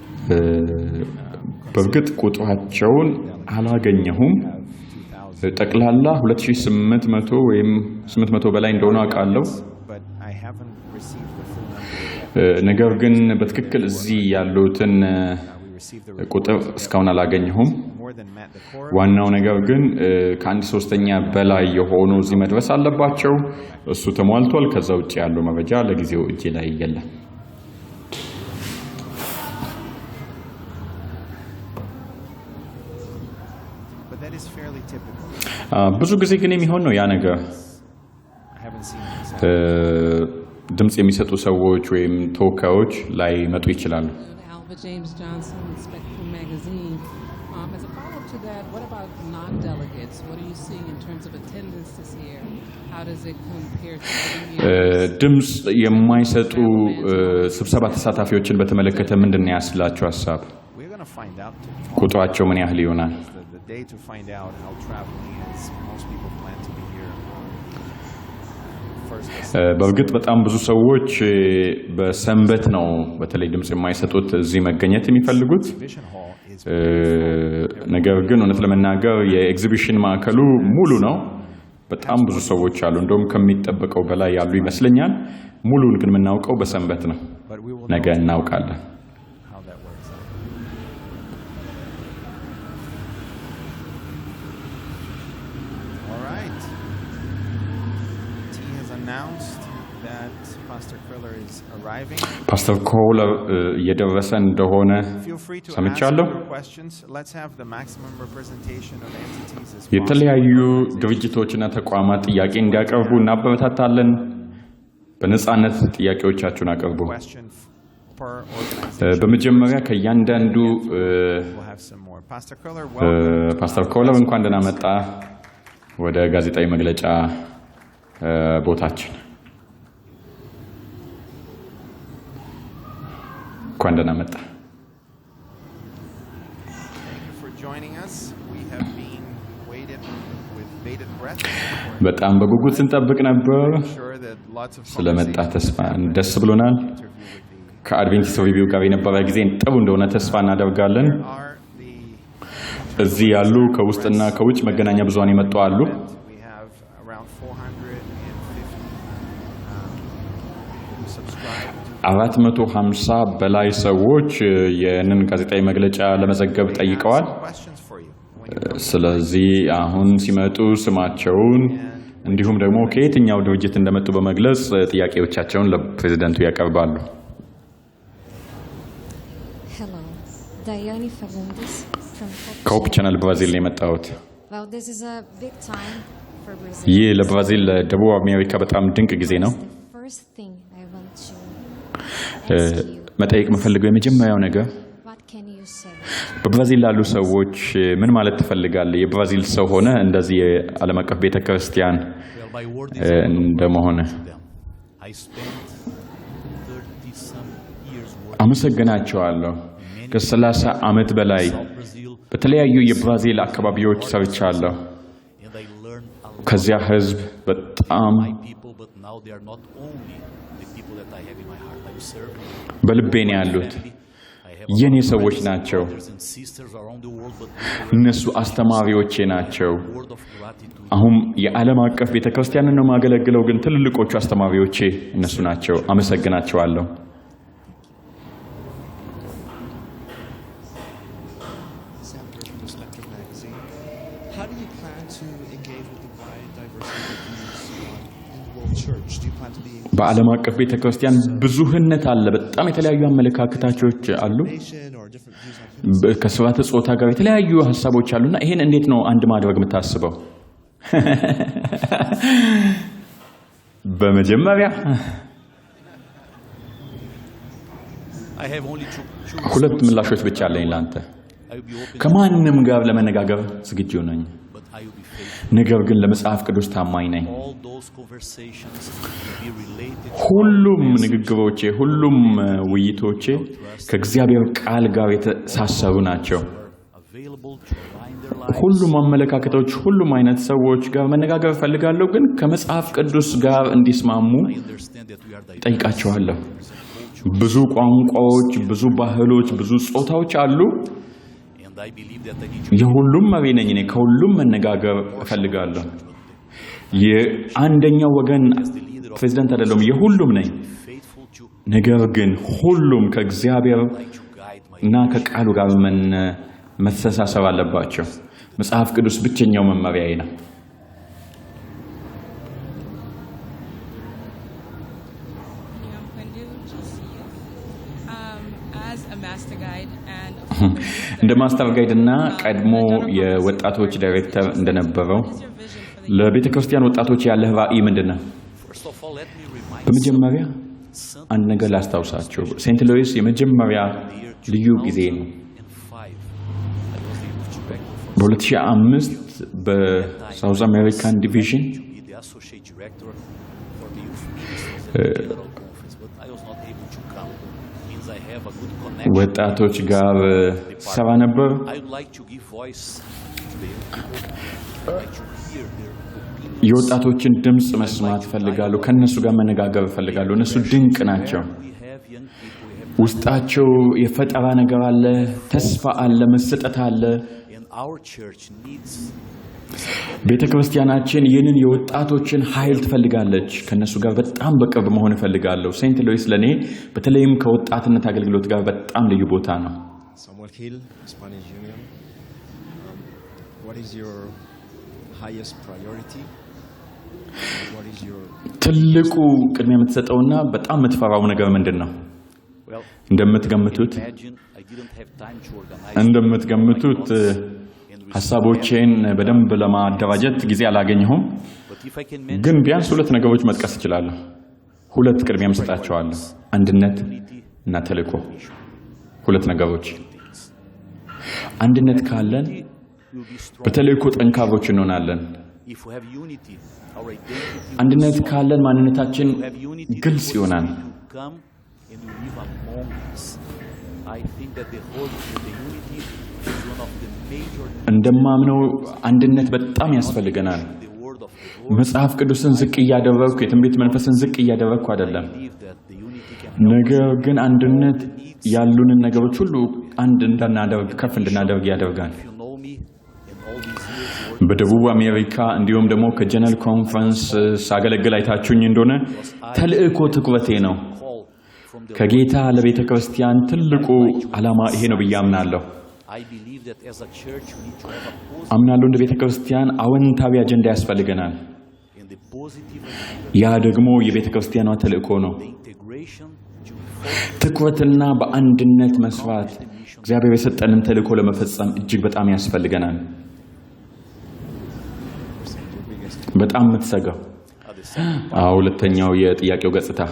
Speaker 1: በእርግጥ ቁጥራቸውን አላገኘሁም።
Speaker 3: Have 2,000.
Speaker 1: ጠቅላላ 2800 ወይም 800 በላይ እንደሆነ አውቃለሁ።
Speaker 3: But I haven't received the full number yet.
Speaker 1: ነገር ግን በትክክል እዚህ ያሉትን
Speaker 3: We received the
Speaker 1: ቁጥር
Speaker 3: report
Speaker 1: እስካሁን አላገኘሁም።
Speaker 3: more
Speaker 1: ዋናው ነገር ግን ከአንድ ሶስተኛ በላይ የሆኑ እዚህ መድረስ አለባቸው። እሱ ተሟልቷል። ከዛ ውጭ ያለው መረጃ ለጊዜው እጄ ላይ የለም። ብዙ ጊዜ ግን የሚሆን ነው ያ ነገር። ድምጽ የሚሰጡ ሰዎች ወይም ተወካዮች ላይመጡ ይችላሉ።
Speaker 10: Alva James Johnson with Spectrum Magazine. As a follow-up to that, what about non-delegates? What are you seeing in terms of attendance this year? How does it compare to other years?
Speaker 1: ድምጽ የማይሰጡ ስብሰባ ተሳታፊዎችን በተመለከተ ምንድን ነው ያስላችሁ ሀሳብ? ቁጥራቸው ምን ያህል ይሆናል? በእርግጥ በጣም ብዙ ሰዎች በሰንበት ነው በተለይ ድምጽ የማይሰጡት እዚህ መገኘት የሚፈልጉት። ነገር ግን እውነት ለመናገር የኤግዚቢሽን ማዕከሉ ሙሉ ነው። በጣም ብዙ ሰዎች አሉ። እንደውም ከሚጠበቀው በላይ ያሉ ይመስለኛል። ሙሉን ግን የምናውቀው በሰንበት ነው። ነገ እናውቃለን። ፓስተር ኮለር እየደረሰ እንደሆነ ሰምቻለሁ። የተለያዩ ድርጅቶችና ተቋማት ጥያቄ እንዲያቀርቡ እናበረታታለን። በነጻነት ጥያቄዎቻችሁን አቅርቡ። በመጀመሪያ ከእያንዳንዱ ፓስተር ኮለር እንኳን ደህና መጣ ወደ ጋዜጣዊ መግለጫ ቦታችን። እንኳን ደህና መጣ። በጣም በጉጉት ስንጠብቅ ነበር። ስለመጣ ተስፋ ደስ ብሎናል። ከአድቬንቲስት ሪቪው ጋር የነበረ ጊዜ ጥሩ እንደሆነ ተስፋ እናደርጋለን። እዚህ ያሉ ከውስጥና ከውጭ መገናኛ ብዙሃን የመጡ አሉ። 450 በላይ ሰዎች ይህንን ጋዜጣዊ መግለጫ ለመዘገብ ጠይቀዋል። ስለዚህ አሁን ሲመጡ ስማቸውን እንዲሁም ደግሞ ከየትኛው ድርጅት እንደመጡ በመግለጽ ጥያቄዎቻቸውን ለፕሬዝዳንቱ ያቀርባሉ። ከሆፕ ቻናል ብራዚል ነው የመጣሁት። ይህ ለብራዚል ለደቡብ አሜሪካ በጣም ድንቅ ጊዜ ነው። መጠየቅ የምፈልገው የመጀመሪያው ነገር በብራዚል ላሉ ሰዎች ምን ማለት ትፈልጋለህ? የብራዚል ሰው ሆነ እንደዚህ የዓለም አቀፍ ቤተክርስቲያን እንደመሆነ አመሰግናቸዋለሁ። ከ30 ዓመት በላይ በተለያዩ የብራዚል አካባቢዎች ሰርቻለሁ። ከዚያ ህዝብ በጣም በልቤ ነው ያሉት። የኔ ሰዎች ናቸው። እነሱ አስተማሪዎቼ ናቸው። አሁን የዓለም አቀፍ ቤተክርስቲያንን ነው የማገለግለው፣ ግን ትልልቆቹ አስተማሪዎቼ እነሱ ናቸው። አመሰግናቸዋለሁ። በዓለም አቀፍ ቤተክርስቲያን ብዙህነት አለ። በጣም የተለያዩ አመለካከቶች አሉ። ከስርዓተ ጾታ ጋር የተለያዩ ሀሳቦች አሉና ይሄን እንዴት ነው አንድ ማድረግ የምታስበው? በመጀመሪያ ሁለት ምላሾች ብቻ አለኝ ላንተ። ከማንም ጋር ለመነጋገር ዝግጁ ነኝ፣ ነገር ግን ለመጽሐፍ ቅዱስ ታማኝ ነኝ። ሁሉም ንግግሮቼ፣ ሁሉም ውይይቶቼ ከእግዚአብሔር ቃል ጋር የተሳሰሩ ናቸው። ሁሉም አመለካከቶች፣ ሁሉም አይነት ሰዎች ጋር መነጋገር እፈልጋለሁ፣ ግን ከመጽሐፍ ቅዱስ ጋር እንዲስማሙ ጠይቃቸዋለሁ። ብዙ ቋንቋዎች፣ ብዙ ባህሎች፣ ብዙ ጾታዎች አሉ። የሁሉም መሪ ነኝ እኔ። ከሁሉም መነጋገር እፈልጋለሁ። የአንደኛው ወገን ፕሬዝዳንት አይደለሁም፣ የሁሉም ነኝ። ነገር ግን ሁሉም ከእግዚአብሔር እና ከቃሉ ጋር መተሳሰብ አለባቸው። መጽሐፍ ቅዱስ ብቸኛው መመሪያዬ ነው። እንደ master guide እና ቀድሞ የወጣቶች ዳይሬክተር እንደነበረው ለቤተ ክርስቲያን ወጣቶች ያለህ ራዕይ ምንድን ነው? በመጀመሪያ አንድ ነገር ላስታውሳችሁ። ሴንት ሉዊስ የመጀመሪያ ልዩ ጊዜ ነው። በ2005 በ South American division ወጣቶች ጋር ሰራ ነበር። የወጣቶችን ድምፅ መስማት እፈልጋለሁ። ከእነሱ ጋር መነጋገር እፈልጋለሁ። እነሱ ድንቅ ናቸው። ውስጣቸው የፈጠራ ነገር አለ፣ ተስፋ አለ፣ መሰጠት አለ። ቤተ ክርስቲያናችን ይህንን የወጣቶችን ኃይል ትፈልጋለች። ከእነሱ ጋር በጣም በቅርብ መሆን እፈልጋለሁ። ሴንት ሉዊስ ለእኔ በተለይም ከወጣትነት አገልግሎት ጋር በጣም ልዩ ቦታ ነው።
Speaker 8: Samuel Hill, Spanish Union. What is your highest priority? What is your
Speaker 1: ትልቁ ቅድሚያ የምትሰጠውና በጣም የምትፈራው ነገር ምንድን ነው? እንደምትገምቱት ሀሳቦቼን በደንብ ለማደራጀት ጊዜ አላገኘሁም፣ ግን ቢያንስ ሁለት ነገሮች መጥቀስ እችላለሁ። ሁለት ቅድሚያ እሰጣቸዋለሁ፣ አንድነት እና ተልእኮ። ሁለት ነገሮች። አንድነት ካለን በተልእኮ ጠንካሮች እንሆናለን። አንድነት ካለን ማንነታችን ግልጽ ይሆናል። እንደማምነው አንድነት በጣም ያስፈልገናል። መጽሐፍ ቅዱስን ዝቅ እያደረግኩ የትንቢት መንፈስን ዝቅ እያደረግኩ አይደለም። ነገር ግን አንድነት ያሉንን ነገሮች ሁሉ አንድ እንድናደርግ ከፍ እንድናደርግ ያደርጋል። በደቡብ አሜሪካ እንዲሁም ደግሞ ከ General Conference ሳገለግል አይታችሁኝ እንደሆነ ተልእኮ ትኩረቴ ነው። ከጌታ ለቤተ ክርስቲያን ትልቁ ዓላማ ይሄ ነው ብዬ አምናለሁ። አምናለሁ እንደ ቤተ ክርስቲያን አወንታዊ አጀንዳ ያስፈልገናል። ያ ደግሞ የቤተ ክርስቲያኗ ተልእኮ ነው። ትኩረትና በአንድነት መስራት እግዚአብሔር የሰጠንን ተልእኮ ለመፈጸም እጅግ በጣም ያስፈልገናል። በጣም የምትሰጋው ሁለተኛው የጥያቄው ገጽታ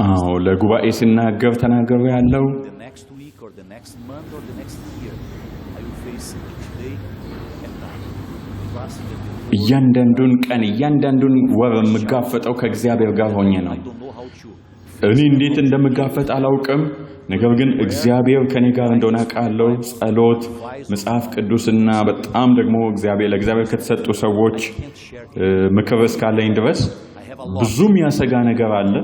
Speaker 1: አዎ ለጉባኤ ሲናገር ተናገሩ ያለው እያንዳንዱን ቀን እያንዳንዱን ወር የምጋፈጠው ከእግዚአብሔር ጋር ሆኜ ነው። እኔ እንዴት እንደምጋፈጥ አላውቅም፣ ነገር ግን እግዚአብሔር ከኔ ጋር እንደሆነ አውቃለሁ። ጸሎት፣ መጽሐፍ ቅዱስና በጣም ደግሞ እግዚአብሔር ለእግዚአብሔር ከተሰጡ ሰዎች ምክር እስካለኝ ድረስ ብዙ የሚያሰጋ ነገር አለ፣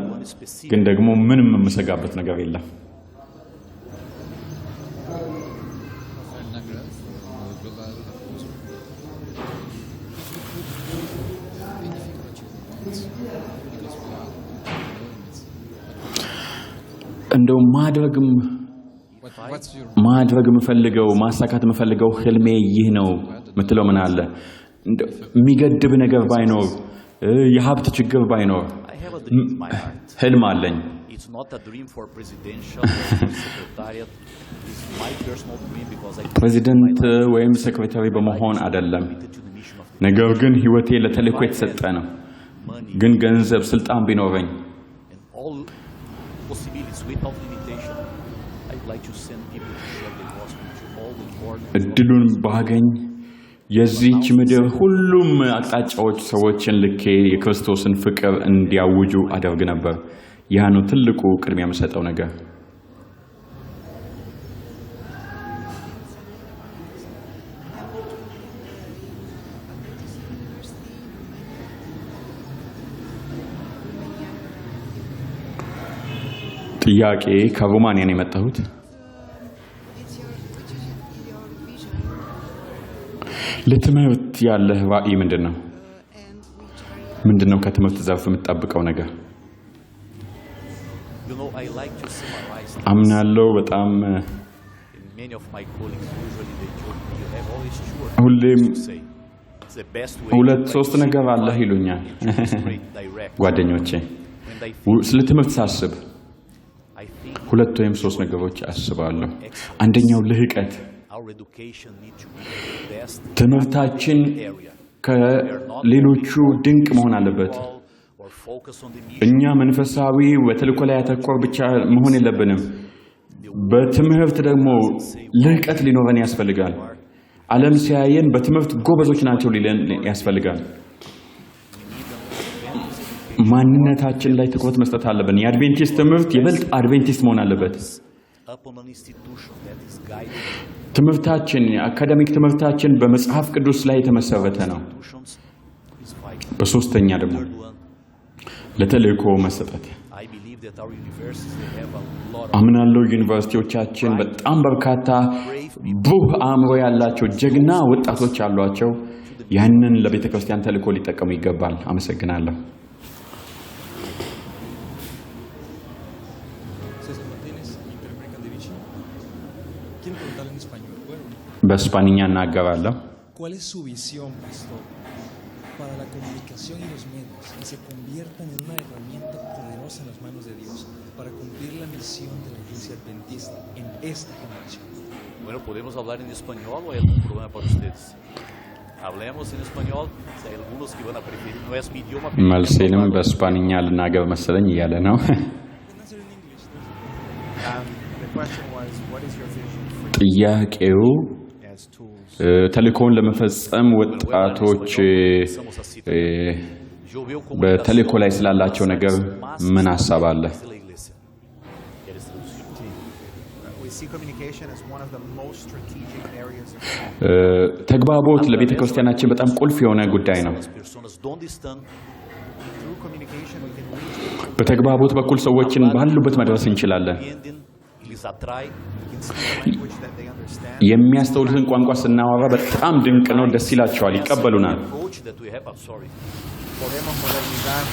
Speaker 1: ግን ደግሞ ምንም የምሰጋበት ነገር የለም። እንደው ማድረግ የምፈልገው ማሳካት የምፈልገው ህልሜ ይህ ነው የምትለው ምን አለ? የሚገድብ ነገር ባይኖር፣ የሀብት ችግር ባይኖር ህልም አለኝ። ፕሬዚደንት ወይም secretary በመሆን አይደለም፣ ነገር ግን ህይወቴ ለተልእኮ የተሰጠ ነው። ግን ገንዘብ፣ ስልጣን ቢኖረኝ እድሉን ባገኝ የዚህች ምድር ሁሉም አቅጣጫዎች ሰዎችን ልኬ የክርስቶስን ፍቅር እንዲያውጁ አደርግ ነበር። ያ ነው ትልቁ ቅድሚያ የምሰጠው ነገር። ጥያቄ ከሮማንያ ነው የመጣሁት። ለትምህርት ያለህ ራዕይ ምንድን ነው? ምንድን ነው ከትምህርት ዘርፍ የምትጠብቀው ነገር?
Speaker 11: You know, I like to summarize things.
Speaker 1: አምናለሁ በጣም
Speaker 11: And many of my colleagues usually they joke me, you have always two or
Speaker 1: ሁሌም
Speaker 11: three things to say. It's the best way
Speaker 1: ሁለት
Speaker 11: to
Speaker 1: ሶስት ነገር አለህ ይሉኛል
Speaker 11: simplify and to illustrate direct.
Speaker 1: ጓደኞቼ።
Speaker 11: When I think,
Speaker 1: ስለ ትምህርት ሳስብ
Speaker 11: I think
Speaker 1: ሁለት ወይም ሶስት ነገሮች አስባለሁ። አንደኛው ልህቀት፣
Speaker 11: our education needs to be the best
Speaker 1: ትምህርታችን
Speaker 11: area.
Speaker 1: ከሌሎቹ ድንቅ መሆን አለበት።
Speaker 11: Or focus on the mission.
Speaker 1: እኛ መንፈሳዊ በተልእኮ ላይ ያተኮር ብቻ መሆን የለብንም። በትምህርት ደግሞ ልህቀት ሊኖረን ያስፈልጋል። ዓለም ሲያየን በትምህርት ጎበዞች ናቸው ሊለን ያስፈልጋል። ማንነታችን ላይ ትኩረት መስጠት አለብን። የአድቬንቲስት ትምህርት ይበልጥ አድቬንቲስት መሆን አለበት።
Speaker 11: Upon an institution that is guided
Speaker 1: ትምህርታችን የአካዳሚክ ትምህርታችን በመጽሐፍ ቅዱስ ላይ የተመሰረተ ነው።
Speaker 11: institutions is vital.
Speaker 1: በሶስተኛ ደግሞ
Speaker 11: Third one,
Speaker 1: ለተልእኮ መሰጠት።
Speaker 11: I believe that our universities, they have a lot of
Speaker 1: አምናለሁ ዩኒቨርሲቲዎቻችን በጣም በርካታ ብሩህ አእምሮ ያላቸው ጀግና ወጣቶች አሏቸው። ያንን ለቤተ ክርስቲያን ተልእኮ ሊጠቀሙ ይገባል። አመሰግናለሁ።
Speaker 5: César Martínez, Inter-American Division. Quiero preguntarle en español. ¿Puedo?
Speaker 1: በስፓንኛ እናገራለሁ።
Speaker 5: ¿Cuál es su visión, pastor, para la comunicación y los medios que se conviertan en una herramienta poderosa en las manos de Dios para cumplir la misión de la Iglesia Adventista en esta generación?
Speaker 11: Bueno, podemos hablar en español o hay algún problema para ustedes? Hablemos en español. Si hay algunos que van a preferir, no es mi idioma, pero
Speaker 1: መልሴንም በስፓንኛ ልናገር መሰለኝ እያለ ነው።
Speaker 3: The question was, what is your vision for
Speaker 1: ጥያቄው
Speaker 3: as tools?
Speaker 1: ተልእኮውን ለመፈጸም ወጣቶች እ፣
Speaker 11: yo veo
Speaker 1: በተልእኮ ላይ ስላላቸው ነገር ምን ሀሳብ አለ?
Speaker 11: de la iglesia. ¿Quieres traducir?
Speaker 3: We see communication as one of the most strategic areas of
Speaker 1: ተግባቦት ለቤተ ክርስቲያናችን በጣም ቁልፍ የሆነ ጉዳይ ነው።
Speaker 11: Las personas, ¿dónde están?
Speaker 3: Through communication, we can reach people,
Speaker 1: በተግባቦት በኩል ሰዎችን ባሉበት መድረስ እንችላለን።
Speaker 11: Entienden y les atrae.
Speaker 3: we can speak a language that they understand.
Speaker 1: የሚያስተውሉትን ቋንቋ ስናወራ በጣም ድንቅ ነው። ደስ ይላቸዋል፣ ይቀበሉናል።
Speaker 11: Approach that we have, I'm sorry.
Speaker 3: Podemos modernizar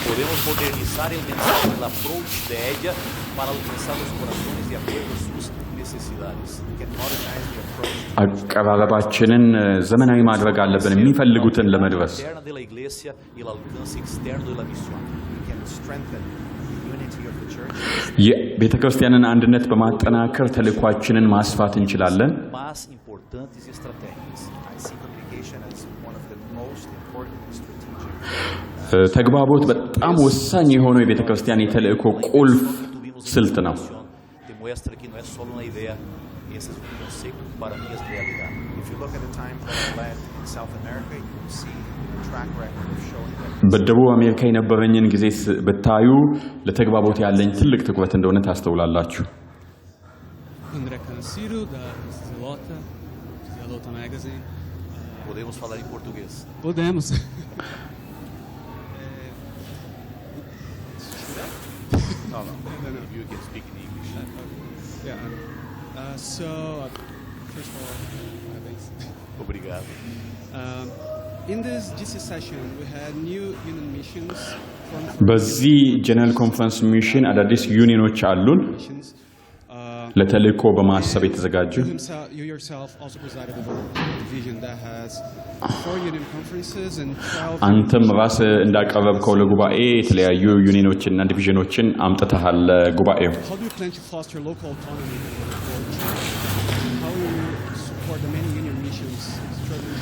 Speaker 11: Podemos modernizar el mensaje, el approach de ella para alcanzar los corazones de acuerdo a sus necesidades.
Speaker 3: We can modernize the approach
Speaker 1: አቀራረባችንን ዘመናዊ ማድረግ አለብን የሚፈልጉትን ለመድረስ።
Speaker 11: Interna de la iglesia y el alcance externo de la misión.
Speaker 3: We can strengthen the unity of the church.
Speaker 1: የቤተ ክርስቲያንን አንድነት በማጠናከር ተልእኳችንን ማስፋት እንችላለን።
Speaker 11: Más importantes y estratégicas.
Speaker 3: I see communication as one of the most important and strategic
Speaker 1: ተግባቦት በጣም ወሳኝ የሆነው የቤተ ክርስቲያን የተልእኮ ቁልፍ
Speaker 11: Tuvimos en
Speaker 1: ስልት ነው።
Speaker 11: formación, demuestra que no es solo una idea, ese es un concepto que para mí es realidad.
Speaker 3: If you look at the time that I led in South America, you will see a track record of showing that
Speaker 1: በደቡብ አሜሪካ የነበረኝን ጊዜ ብታዩ ለተግባቦት ያለኝ ትልቅ ትኩረት እንደሆነ ታስተውላላችሁ።
Speaker 12: André Canaciro, da Zelota, Zelota Magazine.
Speaker 11: Podemos falar em português.
Speaker 12: Podemos.
Speaker 11: No, no. You can speak in English.
Speaker 12: Yeah. So, first of all, parabéns.
Speaker 11: Obrigado.
Speaker 12: In this GC session, we had new union missions formed for
Speaker 1: በዚህ general conference mission አዳዲስ ዩኒዮኖች አሉን
Speaker 12: missions.
Speaker 1: ለተልእኮ በማሰብ የተዘጋጁ።
Speaker 12: You, himself, you yourself also presided over a division that has four union conferences and 12
Speaker 1: አንተም ራስህ እንዳቀረብከው ለጉባኤ የተለያዩ ዩኒዮኖችና ዲቪዥኖችን አምጥተሃል ለጉባኤው።
Speaker 12: How do you plan to foster local autonomy for church? How will you support the many union missions struggling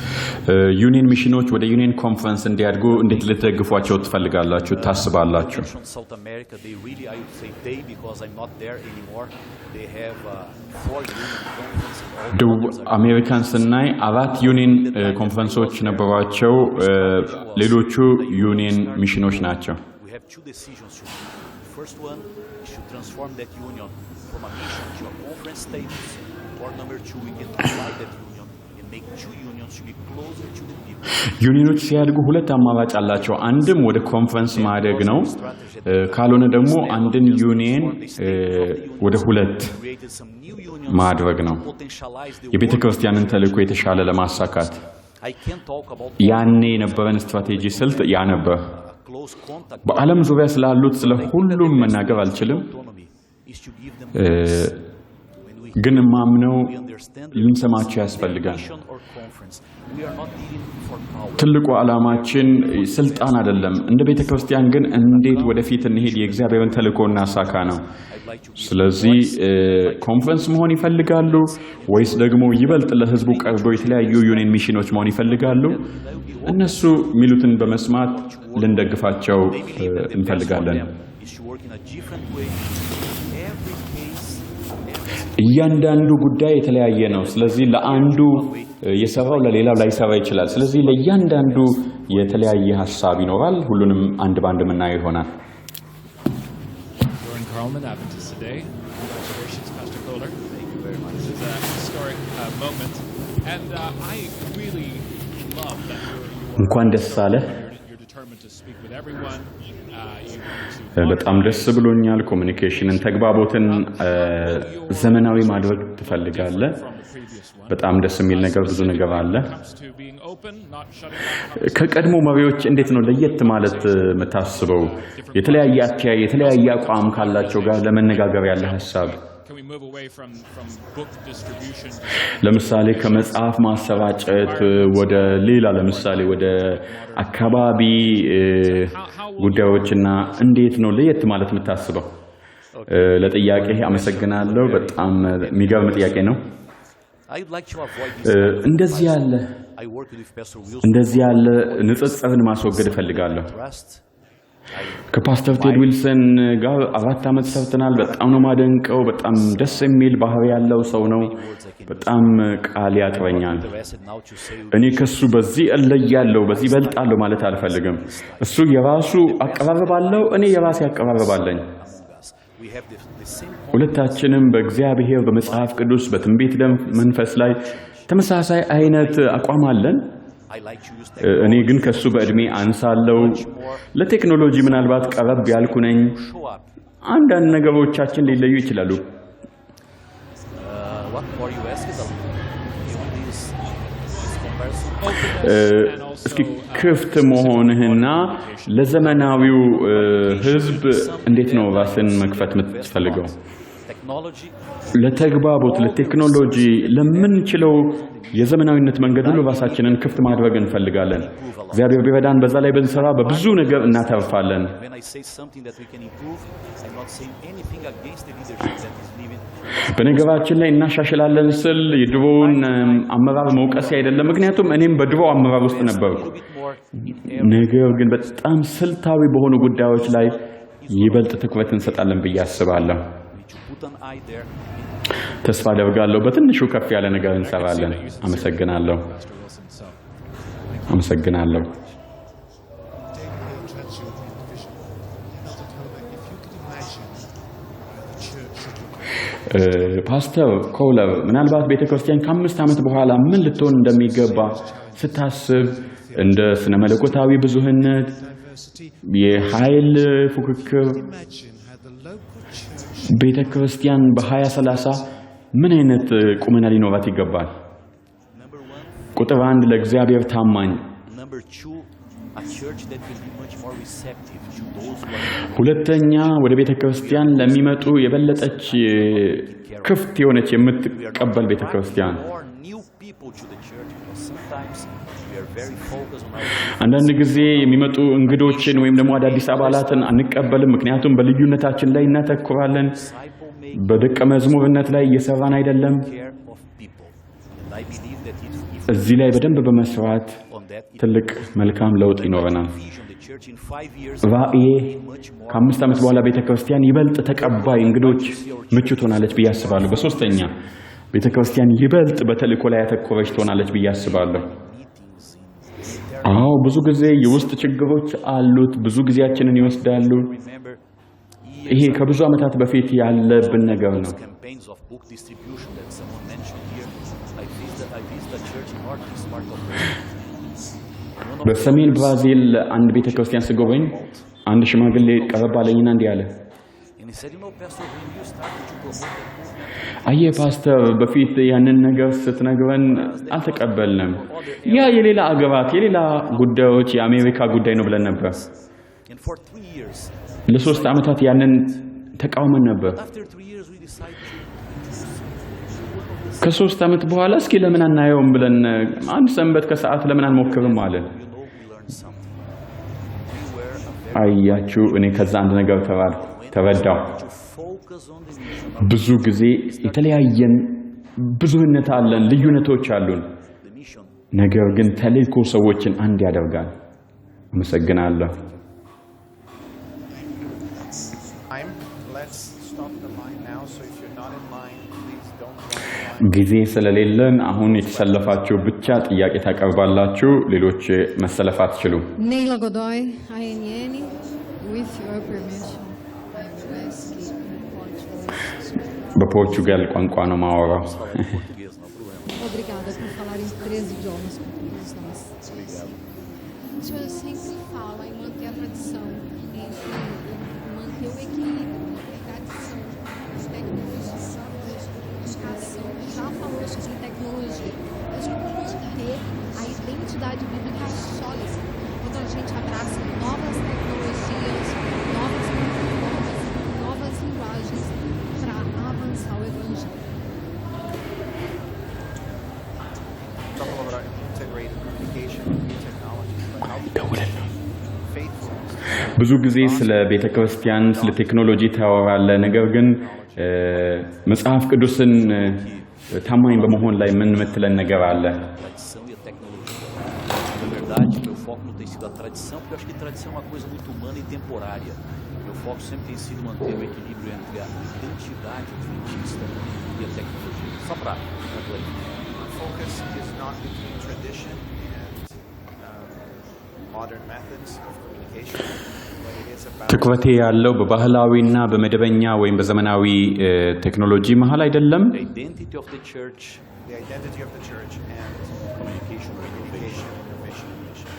Speaker 1: ዩኒየን ሚሽኖች ወደ union conference እንዲያድጉ እንዴት ልትደግፏቸው ትፈልጋላችሁ ታስባላችሁ?
Speaker 11: Mentioned South America, they really, I would say they, because I'm not there anymore, they have four union conferences. All the
Speaker 1: ደቡብ
Speaker 11: others are
Speaker 1: አሜሪካን ስናይ አራት ዩኒየን ኮንፈረንሶች ነበሯቸው። ሌሎቹ ዩኒየን ሚሽኖች ናቸው።
Speaker 11: We have two decisions to make. The first one is to transform that union from a mission to a conference status, or number two, we can divide that union and make two unions to be closer to the people.
Speaker 1: ዩኒዮኖች ሲያድጉ ሁለት አማራጭ አላቸው። አንድም ወደ ኮንፈረንስ ማደግ ነው፣ ካልሆነ ደግሞ አንድን ዩኒየን ወደ ሁለት
Speaker 11: Created some new unions
Speaker 1: ማድረግ ነው።
Speaker 11: to potentialize the
Speaker 1: የቤተ
Speaker 11: work
Speaker 1: ክርስቲያንን ተልእኮ የተሻለ ለማሳካት። ያኔ የነበረን ስትራቴጂ ስልት ያ ነበር። በዓለም ዙሪያ ስላሉት ስለ ሁሉም መናገር አልችልም፣ ግን ማምነው ልንሰማቸው ያስፈልጋል። ትልቁ ዓላማችን ስልጣን አይደለም። እንደ ቤተ ክርስቲያን ግን እንዴት ወደፊት እንሄድ፣ የእግዚአብሔርን ተልእኮ እናሳካ ነው። ስለዚህ ኮንፈረንስ መሆን ይፈልጋሉ ወይስ ደግሞ ይበልጥ ለሕዝቡ ቀርበው የተለያዩ union mission ኦች መሆን ይፈልጋሉ? እነሱ የሚሉትን በመስማት ልንደግፋቸው እንፈልጋለን። እያንዳንዱ ጉዳይ የተለያየ ነው። ስለዚህ ለአንዱ የሰራው ለሌላው ላይሰራ ይችላል። ስለዚህ ለእያንዳንዱ የተለያየ ሀሳብ ይኖራል። ሁሉንም አንድ ባንድ የምናየው ይሆናል።
Speaker 4: Bjorn Karlman, Adventist Today. Congratulations, Pastor Kohler. Thank you very much. This is a historic moment, and I really love that you're
Speaker 1: እንኳን ደስ አለህ።
Speaker 4: you're determined to speak with everyone. You want to
Speaker 1: በጣም ደስ ብሎኛል። Communication ን፣ ተግባቦትን ዘመናዊ ማድረግ ትፈልጋለህ። በጣም ደስ የሚል ነገር ብዙ ነገር አለ።
Speaker 4: comes to being open, not shutting down
Speaker 1: ከቀድሞ መሪዎች እንዴት ነው ለየት ማለት የምታስበው? የተለያየ አተያይ፣ የተለያየ አቋም ካላቸው ጋር ለመነጋገር ያለ ሀሳብ
Speaker 4: Can we move away from book distribution to
Speaker 1: ለምሳሌ ከመጽሐፍ ማሰራጨት ወደ ሌላ ለምሳሌ ወደ አካባቢ ጉዳዮችና እንዴት ነው ለየት ማለት የምታስበው? ለጥያቄ አመሰግናለሁ። በጣም የሚገርም ጥያቄ ነው።
Speaker 11: I would like to avoid this
Speaker 1: እንደዚህ ያለ
Speaker 11: I worked with Pastor Wilson.
Speaker 1: እንደዚህ ያለ ንጽጽርን ማስወገድ እፈልጋለሁ።
Speaker 11: Trust.
Speaker 1: ከፓስተር ቴድ ዊልሰን ጋር 4 ዓመት ሰርተናል። በጣም ነው ማደንቀው። በጣም ደስ የሚል ባህሪ ያለው ሰው ነው። በጣም ቃል ያጥረኛል።
Speaker 11: Interested now to say
Speaker 1: እኔ ከሱ በዚህ እለያለሁ፣ በዚህ እበልጣለሁ ማለት አልፈልግም። እሱ የራሱ አቀራረብ አለው፣ እኔ የራሴ አቀራረብ አለኝ።
Speaker 11: we have the same
Speaker 1: ሁለታችንም በእግዚአብሔር፣ በመጽሐፍ ቅዱስ፣ በትንቢት ደም መንፈስ ላይ ተመሳሳይ አይነት አቋም አለን።
Speaker 11: I like to use
Speaker 1: እኔ ግን ከሱ በእድሜ አንሳለው። ለቴክኖሎጂ ምናልባት ቀረብ ያልኩ ነኝ። አንዳንድ ነገሮቻችን ሊለዩ ይችላሉ።
Speaker 11: What more you ask is beyond this comparison.
Speaker 1: እስኪ ክፍት መሆንህና ለዘመናዊው ሕዝብ እንዴት ነው ራስን መክፈት የምትፈልገው?
Speaker 11: Technology
Speaker 1: ለተግባቦት፣ ለቴክኖሎጂ፣ ለምንችለው የዘመናዊነት መንገድ ሁሉ ራሳችንን ክፍት ማድረግ እንፈልጋለን። እግዚአብሔር ቢረዳን በዛ ላይ ብንሰራ በብዙ ነገር እናተርፋለን።
Speaker 11: When I say something that we can improve, I'm not saying anything against the leadership that is leaving.
Speaker 1: በነገራችን ላይ እናሻሽላለን ስል የድሮውን አመራር መውቀሴ አይደለም። ምክንያቱም እኔም በድሮ አመራር ውስጥ ነበርኩ። ነገር ግን በጣም ስልታዊ በሆኑ ጉዳዮች ላይ ይበልጥ ትኩረት እንሰጣለን ብዬ አስባለሁ።
Speaker 11: To put an eye there.
Speaker 1: ተስፋ አደርጋለሁ በትንሹ ከፍ ያለ ነገር እንሰራለን። አመሰግናለሁ። አመሰግናለሁ።
Speaker 7: David Hill, Trans-European Division. Elder Kohler, if you could imagine how the church should look
Speaker 1: ፓስተር ኮለር፣ ምናልባት ቤተ ክርስቲያን ከ5 ዓመት በኋላ ምን ልትሆን እንደሚገባ ስታስብ እንደ ስነ መለኮታዊ ብዙህነት፣ የኃይል ፉክክር
Speaker 7: imagine how the local church
Speaker 1: ቤተ ክርስቲያን በ2030 ምን አይነት ቁመና ሊኖራት ይገባል? ቁጥር 1 ለእግዚአብሔር ታማኝ፣
Speaker 11: Number two, a church that will be much more receptive to those who are
Speaker 1: ሁለተኛ ወደ ቤተ ክርስቲያን ለሚመጡ የበለጠች ክፍት የሆነች የምትቀበል ቤተ ክርስቲያን።
Speaker 11: more new people to the church because sometimes we are very focused on our
Speaker 1: አንዳንድ ጊዜ የሚመጡ እንግዶችን ወይም ደግሞ አዳዲስ አባላትን አንቀበልም፣ ምክንያቱም በልዩነታችን ላይ እናተኩራለን። በደቀ መዝሙርነት ላይ እየሰራን አይደለም።
Speaker 11: care of people. And I believe that if
Speaker 1: እዚህ ላይ በደንብ በመስራት ትልቅ መልካም ለውጥ ይኖረናል።
Speaker 11: vision the church in 5 years
Speaker 1: ራእዬ ከ5 ዓመት በኋላ ቤተ ክርስቲያን ይበልጥ ተቀባይ እንግዶች ምቹ ትሆናለች ብዬ አስባለሁ። በሶስተኛ ቤተ ክርስቲያን ይበልጥ በተልእኮ ላይ ያተኮረች ትሆናለች ብዬ አስባለሁ። አዎ፣ ብዙ ጊዜ የውስጥ ችግሮች አሉት። ብዙ ጊዜያችንን ይወስዳሉ። ይሄ ከብዙ ዓመታት በፊት ያለብን ነገር ነው።
Speaker 11: campaigns of book distribution that someone mentioned here. I visit a church in northeast part of Brazil. One of
Speaker 1: በሰሜን ብራዚል አንድ ቤተ ክርስቲያን ስጎበኝ አንድ ሽማግሌ ቀረብ አለኝና እንዲህ አለ።
Speaker 11: And he said, "You know, Pastor, when you started to promote that movement,
Speaker 1: አየህ ፓስተር፣ በፊት ያንን ነገር ስትነግረን አልተቀበልንም። ያ የሌላ አገራት የሌላ ጉዳዮች የአሜሪካ ጉዳይ ነው ብለን ነበር።
Speaker 11: and for 3 years,
Speaker 1: ለ3 ዓመታት ያንን ተቃውመን ነበር።
Speaker 11: after 3 years, we decided to one of the
Speaker 1: ከ3 ዓመት በኋላ እስኪ ለምን አናየውም ብለን አንድ ሰንበት ከሰዓት ለምን አንሞክርም አለን።
Speaker 11: you know, we learned something. We were a very
Speaker 1: አያችሁ፣ እኔ ከዛ አንድ ነገር ተባልኩ ተረዳሁ።
Speaker 11: to focus on the mission of
Speaker 1: ብዙ ጊዜ የተለያየን ብዙህነት አለን፣ ልዩነቶች አሉን።
Speaker 11: the mission.
Speaker 1: ነገር ግን ተልእኮ ሰዎችን አንድ ያደርጋል። አመሰግናለሁ።
Speaker 3: Time. Let's stop the line now. So if you're not in line, please don't join the line.
Speaker 1: ጊዜ ስለሌለን አሁን የተሰለፋችሁ ብቻ ጥያቄ ታቀርባላችሁ። ሌሎች መሰለፍ አትችሉም።
Speaker 2: Neila Godoy, ANN, with your permission, I will ask in Portuguese.
Speaker 1: በፖርቹጋል ቋንቋ ነው ማወራው።
Speaker 11: Falar em português, não há problema.
Speaker 2: Obrigada por falar em três idiomas com todos nós.
Speaker 11: Obrigado.
Speaker 2: O senhor sempre fala em manter a tradição, entre manter o equilíbrio entre tradição e tecnologia, educação, já falou sobre tecnologia, mas como manter a identidade bíblica sólida quando a gente abraça novas tecnologias, novas plataformas, novas linguagens para avançar o evangelho?
Speaker 3: Talk a lot about integrated communication and new technologies, but how to
Speaker 1: ደውለን
Speaker 3: faithfulness
Speaker 1: ብዙ ጊዜ ስለ ቤተ ክርስቲያን ስለ ቴክኖሎጂ ታወራለህ። ነገር ግን እ፣ መጽሐፍ ቅዱስን እ፣ ታማኝ በመሆን ላይ ምን የምትለን ነገር አለ?
Speaker 11: Tradição e a tecnologia. Na verdade, meu foco não tem sido a tradição, porque eu acho que tradição é uma coisa muito humana e temporária. Meu foco sempre tem sido manter o equilíbrio entre a identidade adventista e a tecnologia. Só para clarificar.
Speaker 3: My focus is not between tradition and modern methods of communication, but it is about
Speaker 1: ትኩረቴ ያለው በባህላዊና በመደበኛ ወይም በዘመናዊ እ፣ ቴክኖሎጂ መሀል አይደለም።
Speaker 11: The identity of the church,
Speaker 3: the identity of the church and
Speaker 11: communication or innovation.
Speaker 3: communication, innovation, and mission.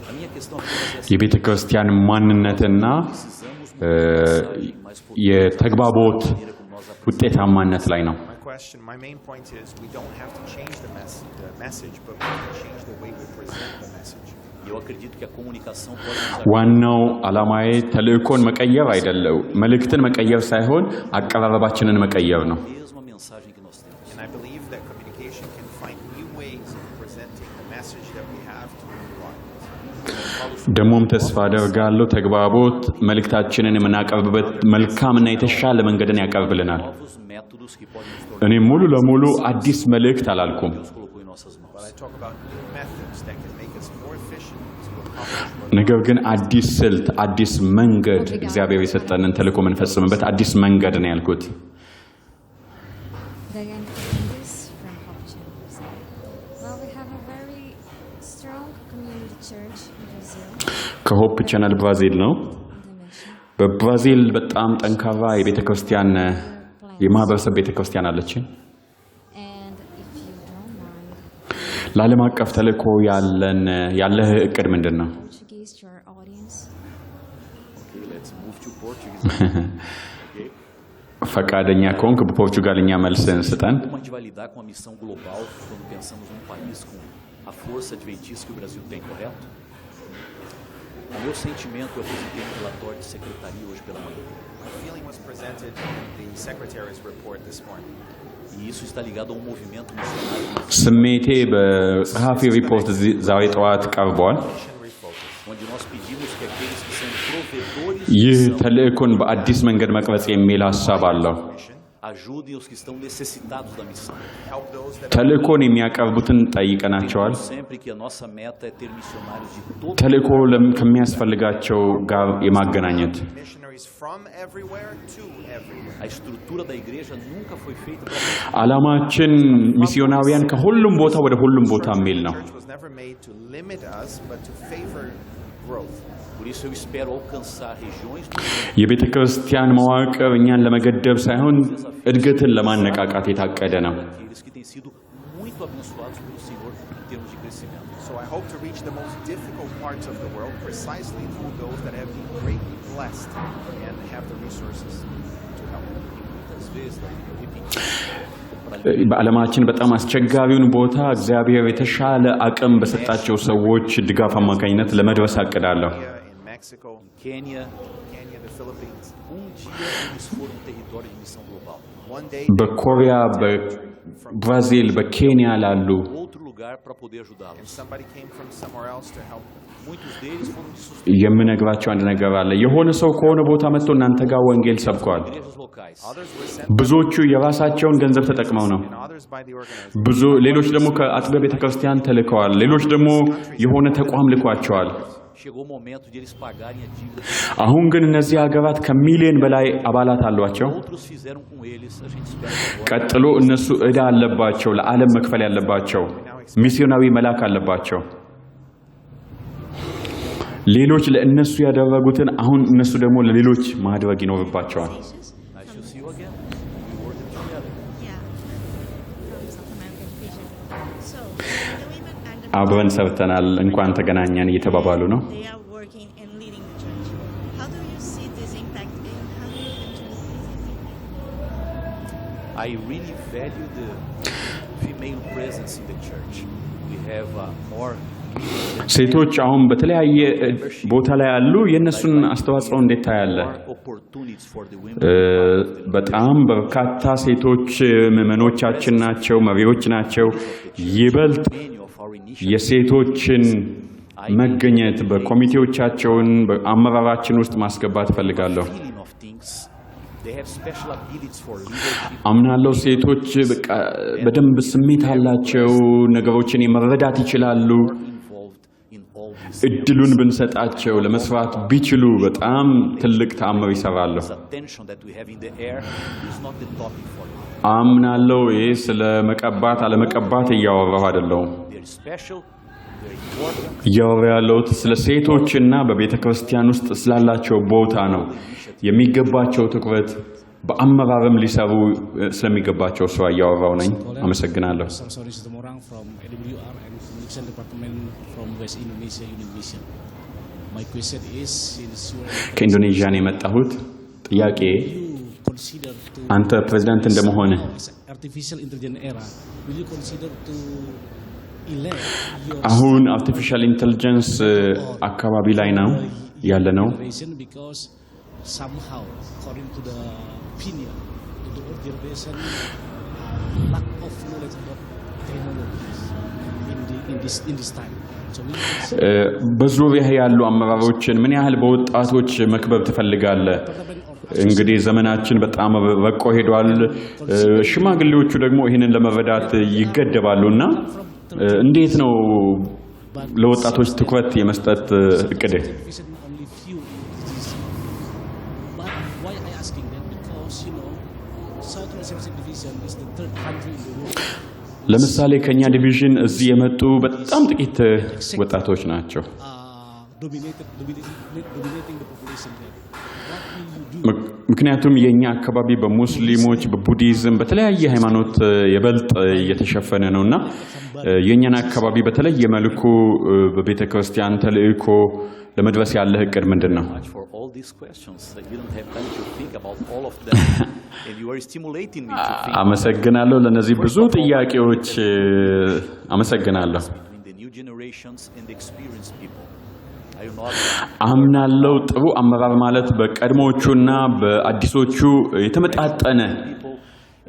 Speaker 11: A minha questão apenas é a
Speaker 1: የቤተ ክርስቲያን ማንነትና
Speaker 11: precisamos
Speaker 1: እ፣
Speaker 11: mudar a mensagem, mas podemos
Speaker 1: የተግባቦት
Speaker 11: maneira como nós
Speaker 1: ውጤታማነት ላይ ነው።
Speaker 3: My question, my main point is we don't have to change the message, but we can change the way we present the message.
Speaker 11: E eu acredito que a comunicação pode nos
Speaker 1: ዋናው ዓላማዬ ተልእኮን መቀየር አይደለም፣ መልእክትን መቀየር ሳይሆን አቀራረባችንን መቀየር ነው።
Speaker 11: mesma mensagem que nós temos.
Speaker 3: And I believe that communication can find new ways of presenting the message that we have to a new audience.
Speaker 1: ደግሞም ተስፋ አደርጋለሁ ተግባቦት መልእክታችንን የምናቀርብበት መልካምና የተሻለ መንገድን ያቀርብልናል።
Speaker 11: Novos métodos que podem nos tornar
Speaker 1: እኔ ሙሉ ለሙሉ አዲስ መልእክት አላልኩም።
Speaker 11: Deus colocou em nossas mãos.
Speaker 3: But I talk about new methods that can make us more efficient to accomplish what
Speaker 1: ነገር ግን አዲስ ስልት፣ አዲስ መንገድ እግዚአብሔር የሰጠንን ተልእኮ የምንፈጽምበት አዲስ መንገድ ነው ያልኩት።
Speaker 13: Diane Fernandez from Hope Channel Brazil. Well, we have a very strong community church in Brazil.
Speaker 1: ከሆፕ ቻናል ብራዚል ነው። በብራዚል በጣም ጠንካራ የቤተ ክርስቲያን የማህበረሰብ ቤተ ክርስቲያን አለችን።
Speaker 13: And if you don't mind,
Speaker 1: ለዓለም አቀፍ ተልእኮ ያለን ያለህ እቅድ ምንድን ነው?
Speaker 13: Portuguese to our audience.
Speaker 11: Okay, let's move to Portuguese. Okay.
Speaker 1: ፈቃደኛ ከሆንክ በፖርቹጋልኛ መልስህን ስጠን።
Speaker 11: Como a gente vai lidar com a missão global quando pensamos num país com a força adventista que o Brasil tem, correto? O meu sentimento, eu apresentei um relatório de secretaria hoje pela manhã.
Speaker 3: My feeling was presented in the secretary's report this morning.
Speaker 11: E isso está ligado a um movimento missionário
Speaker 1: ስሜቴ በጸሐፊ ሪፖርት እዚህ ዛሬ ጠዋት ቀርቧል።
Speaker 3: Mission refocus.
Speaker 11: onde nós pedimos que aqueles que são provedores de
Speaker 1: ይህ
Speaker 11: missão
Speaker 1: ተልእኮን በአዲስ መንገድ መቅረጽ የሚል ሀሳብ አለው።
Speaker 11: ajudem os que estão necessitados da missão.
Speaker 3: Help those that
Speaker 1: ተልእኮን የሚያቀርቡትን ጠይቀናቸዋል።
Speaker 11: Sempre que a nossa meta é ter missionários de todo
Speaker 1: ተልእኮ ከሚያስፈልጋቸው ጋር የማገናኘት
Speaker 3: missionaries from everywhere to everywhere.
Speaker 11: A estrutura da igreja nunca foi feita para
Speaker 1: ዓላማችን ሚስዮናውያን ከሁሉም ቦታ ወደ ሁሉም ቦታ የሚል ነው።
Speaker 3: Church was never made to limit us, but to favor growth.
Speaker 11: Por isso eu espero alcançar regiões do mundo
Speaker 1: የቤተ ክርስቲያን መዋቅር እኛን ለመገደብ ሳይሆን እድገትን ለማነቃቃት የታቀደ ነው።
Speaker 11: aqueles que têm sido muito abençoados pelo Senhor em termos de crescimento.
Speaker 3: So I hope to reach the most difficult parts of the world precisely through those that have been greatly blessed and have the resources to help.
Speaker 11: E muitas vezes, Davi, eu repeti,
Speaker 1: በዓለማችን በጣም አስቸጋሪውን ቦታ እግዚአብሔር የተሻለ አቅም በሰጣቸው ሰዎች ድጋፍ አማካኝነት ለመድረስ አቅዳለሁ።
Speaker 3: India, in Mexico,
Speaker 11: Quênia,
Speaker 3: Kenya, the Philippines.
Speaker 11: Dia eles foram território de missão global.
Speaker 3: One day
Speaker 1: በኮሪያ፣ በብራዚል፣ በኬንያ ላሉ
Speaker 11: Outro lugar para poder ajudá-los.
Speaker 3: and somebody came from somewhere else to help them.
Speaker 11: Muitos deles foram de sustento
Speaker 1: የምነግራቸው አንድ ነገር አለ። የሆነ ሰው ከሆነ ቦታ መጥቶ እናንተ ጋር ወንጌል ሰብኳል።
Speaker 11: igrejas locais.
Speaker 3: Others were sent
Speaker 1: ብዙዎቹ የራሳቸውን ገንዘብ ተጠቅመው ነው።
Speaker 3: and others by the organization.
Speaker 1: ብዙ ሌሎች ደግሞ ከአጥቢያ ቤተ ክርስቲያን ተልከዋል። ሌሎች ደግሞ የሆነ ተቋም ልኳቸዋል።
Speaker 11: Chegou o momento de eles pagarem a dívida.
Speaker 1: አሁን ግን እነዚህ ሀገራት ከሚሊዮን በላይ አባላት አሏቸው።
Speaker 11: Outros fizeram com eles. A gente espera que agora
Speaker 1: ቀጥሎ እነሱ ዕዳ አለባቸው፣ ለዓለም መክፈል ያለባቸው፣ ሚስዮናዊ መላክ አለባቸው። ሌሎች ለእነሱ ያደረጉትን አሁን እነሱ ደግሞ ለሌሎች ማድረግ ይኖርባቸዋል።
Speaker 11: Nice to see you again. We worked together.
Speaker 13: Yeah, from South American Vision. So, the women and the
Speaker 1: አብረን ሰርተናል፣ እንኳን ተገናኘን እየተባባሉ ነው።
Speaker 13: they are working and leading the church. How do you see this impact and how do you contribute this impact?
Speaker 11: I really value the female presence in the church. We have more
Speaker 1: ሴቶች አሁን በተለያየ ቦታ ላይ ያሉ፣ የእነሱን አስተዋጽኦ እንዴት ታያለህ?
Speaker 11: more opportunities for the women.
Speaker 1: በጣም በርካታ ሴቶች ምዕመኖቻችን ናቸው፣ መሪዎች ናቸው። ይበልጥ
Speaker 11: Many of our initiatives
Speaker 1: የሴቶችን መገኘት በኮሚቴዎቻቸውን በአመራራችን ውስጥ ማስገባት እፈልጋለሁ።
Speaker 11: feeling of things. They have special abilities for leadership.
Speaker 1: አምናለሁ ሴቶች በቃ በደንብ ስሜት አላቸው፣ ነገሮችን የመረዳት ይችላሉ።
Speaker 11: Involved in all these
Speaker 1: እድሉን ብንሰጣቸው ለመስራት ቢችሉ በጣም ትልቅ ተአምር ይሰራሉ።
Speaker 11: This attention that we have in the air is not the topic for now.
Speaker 1: አምናለሁ ይህ ስለ መቀባት አለመቀባት እያወራሁ አይደለሁም።
Speaker 11: They're special, they're important.
Speaker 1: እያወራ ያለሁት ስለ ሴቶችና በቤተ ክርስቲያን ውስጥ ስላላቸው ቦታ ነው። የሚገባቸው ትኩረት በአመራርም ሊሰሩ ስለሚገባቸው ስራ እያወራው ነኝ። አመሰግናለሁ።
Speaker 14: Samsuri Situmorang from AWR and Communication Department from West Indonesia Union Mission. My question is, since you are
Speaker 1: ከኢንዶኔዥያ ነው የመጣሁት። ጥያቄ
Speaker 14: you consider to
Speaker 1: አንተ ፕሬዚዳንት እንደመሆንህ
Speaker 14: now is artificial intelligence era, will you consider to elect your
Speaker 1: አሁን artificial intelligence አካባቢ ላይ ነው ያለ ነው።
Speaker 14: generation? Because somehow, according to the opinion, to the old generation, lack of knowledge about technologies in this time. So will you consider
Speaker 1: በዙሪያህ ያሉ አመራሮችን ምን ያህል በወጣቶች መክበብ ትፈልጋለህ? እንግዲህ ዘመናችን በጣም ረቆ ሄዷል። ሽማግሌዎቹ ደግሞ ይህንን ለመረዳት ይገደባሉ እና እንዴት ነው ለወጣቶች ትኩረት የመስጠት እቅድህ?
Speaker 14: Vision only few in this. But why I asking that? Because Southern Service Division is the third country in the world.
Speaker 1: ለምሳሌ ከኛ division እዚህ የመጡ በጣም ጥቂት ወጣቶች ናቸው።
Speaker 14: Dominating the population there. What will you do?
Speaker 1: ምክንያቱም የኛ አካባቢ በሙስሊሞች፣ በቡዲዝም፣ በተለያየ ሃይማኖት የበልጥ እየተሸፈነ ነው እና የእኛን አካባቢ በተለየ መልኩ በቤተ ክርስቲያን ተልእኮ ለመድረስ ያለህ እቅድ ምንድን ነው?
Speaker 11: Much for all these questions. I didn't have time to think about all of them. And you are stimulating me to think
Speaker 1: አመሰግናለሁ። ለእነዚህ ብዙ ጥያቄዎች አመሰግናለሁ።
Speaker 11: between the new generations and the experienced people. I will not
Speaker 1: አምናለው ጥሩ አመራር ማለት በቀድሞዎቹና በአዲሶቹ የተመጣጠነ
Speaker 11: people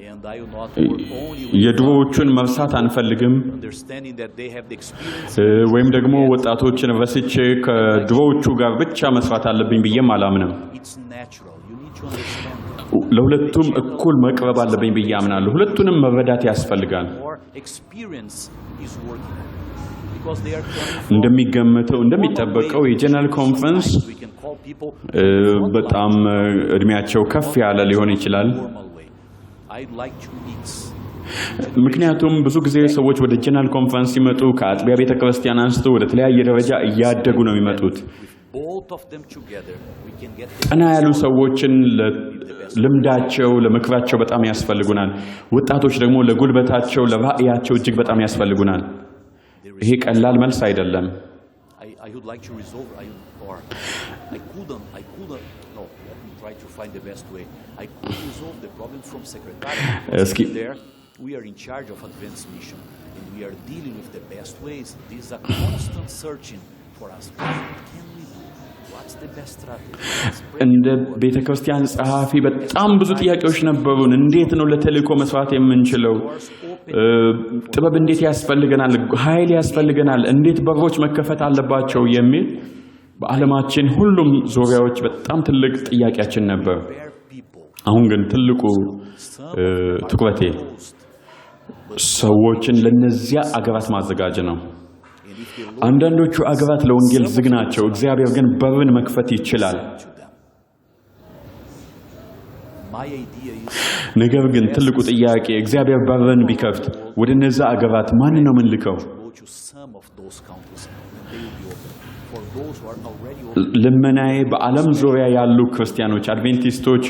Speaker 11: and I will not work only with
Speaker 1: የድሮዎቹን መርሳት አንፈልግም፣
Speaker 11: understanding that they have the experience
Speaker 1: ወይም ደግሞ ወጣቶችን ረስቼ ከድሮዎቹ ጋር ብቻ መስራት አለብኝ ብዬም አላምንም።
Speaker 11: It's natural. You need to understand
Speaker 1: ለሁለቱም እኩል መቅረብ አለብኝ ብዬ አምናለሁ። ሁለቱንም መረዳት ያስፈልጋል።
Speaker 11: more experience is working because they are coming from
Speaker 1: እንደሚገመተው እንደሚጠበቀው የ General Conference
Speaker 11: we can call people
Speaker 1: በጣም እድሜያቸው ከፍ ያለ ሊሆን ይችላል።
Speaker 11: formal way. I'd like to mix
Speaker 1: ምክንያቱም ብዙ ጊዜ ሰዎች ወደ General Conference ሲመጡ ከአጥቢያ ቤተ ክርስቲያን አንስቶ ወደ ተለያየ ደረጃ እያደጉ ነው የሚመጡት።
Speaker 11: with Both of them together, we can get the
Speaker 1: ጠና ያሉ ሰዎችን ለልምዳቸው፣ ለምክራቸው በጣም ያስፈልጉናል። ወጣቶች ደግሞ ለጉልበታቸው፣ ለራእያቸው እጅግ በጣም ያስፈልጉናል። ይሄ ቀላል መልስ አይደለም።
Speaker 11: I would like to resolve, I, or I couldn't, no, let me try to find the best way. I could resolve the problem from secretariat because
Speaker 1: እስኪ
Speaker 11: there we are in charge of Adventist mission and we are dealing with the best ways. This is a constant searching for us. What can we do? What's the best strategy? Let's pray.
Speaker 1: እንደ ቤተ ክርስቲያን ጸሐፊ በጣም ብዙ ጥያቄዎች ነበሩን። እንዴት ነው ለተልእኮ መስራት የምንችለው? ጥበብ እንዴት ያስፈልገናል? ኃይል ያስፈልገናል። እንዴት በሮች መከፈት አለባቸው? የሚል በዓለማችን ሁሉም ዙሪያዎች በጣም ትልቅ ጥያቄያችን ነበር። አሁን ግን ትልቁ ትኩረቴ ሰዎችን ለነዚያ አገራት ማዘጋጀት ነው። አንዳንዶቹ አገራት ለወንጌል ዝግ ናቸው። እግዚአብሔር ግን በርን መክፈት ይችላል።
Speaker 11: My idea is
Speaker 1: ነገር ግን ትልቁ ጥያቄ እግዚአብሔር በርን ቢከፍት ወደ እነዛ አገራት ማንን ነው የምንልከው?
Speaker 11: Go to some of those countries and they will be open. For those who are already open,
Speaker 1: ልመናዬ በዓለም ዙሪያ ያሉ ክርስቲያኖች፣ አድቬንቲስቶች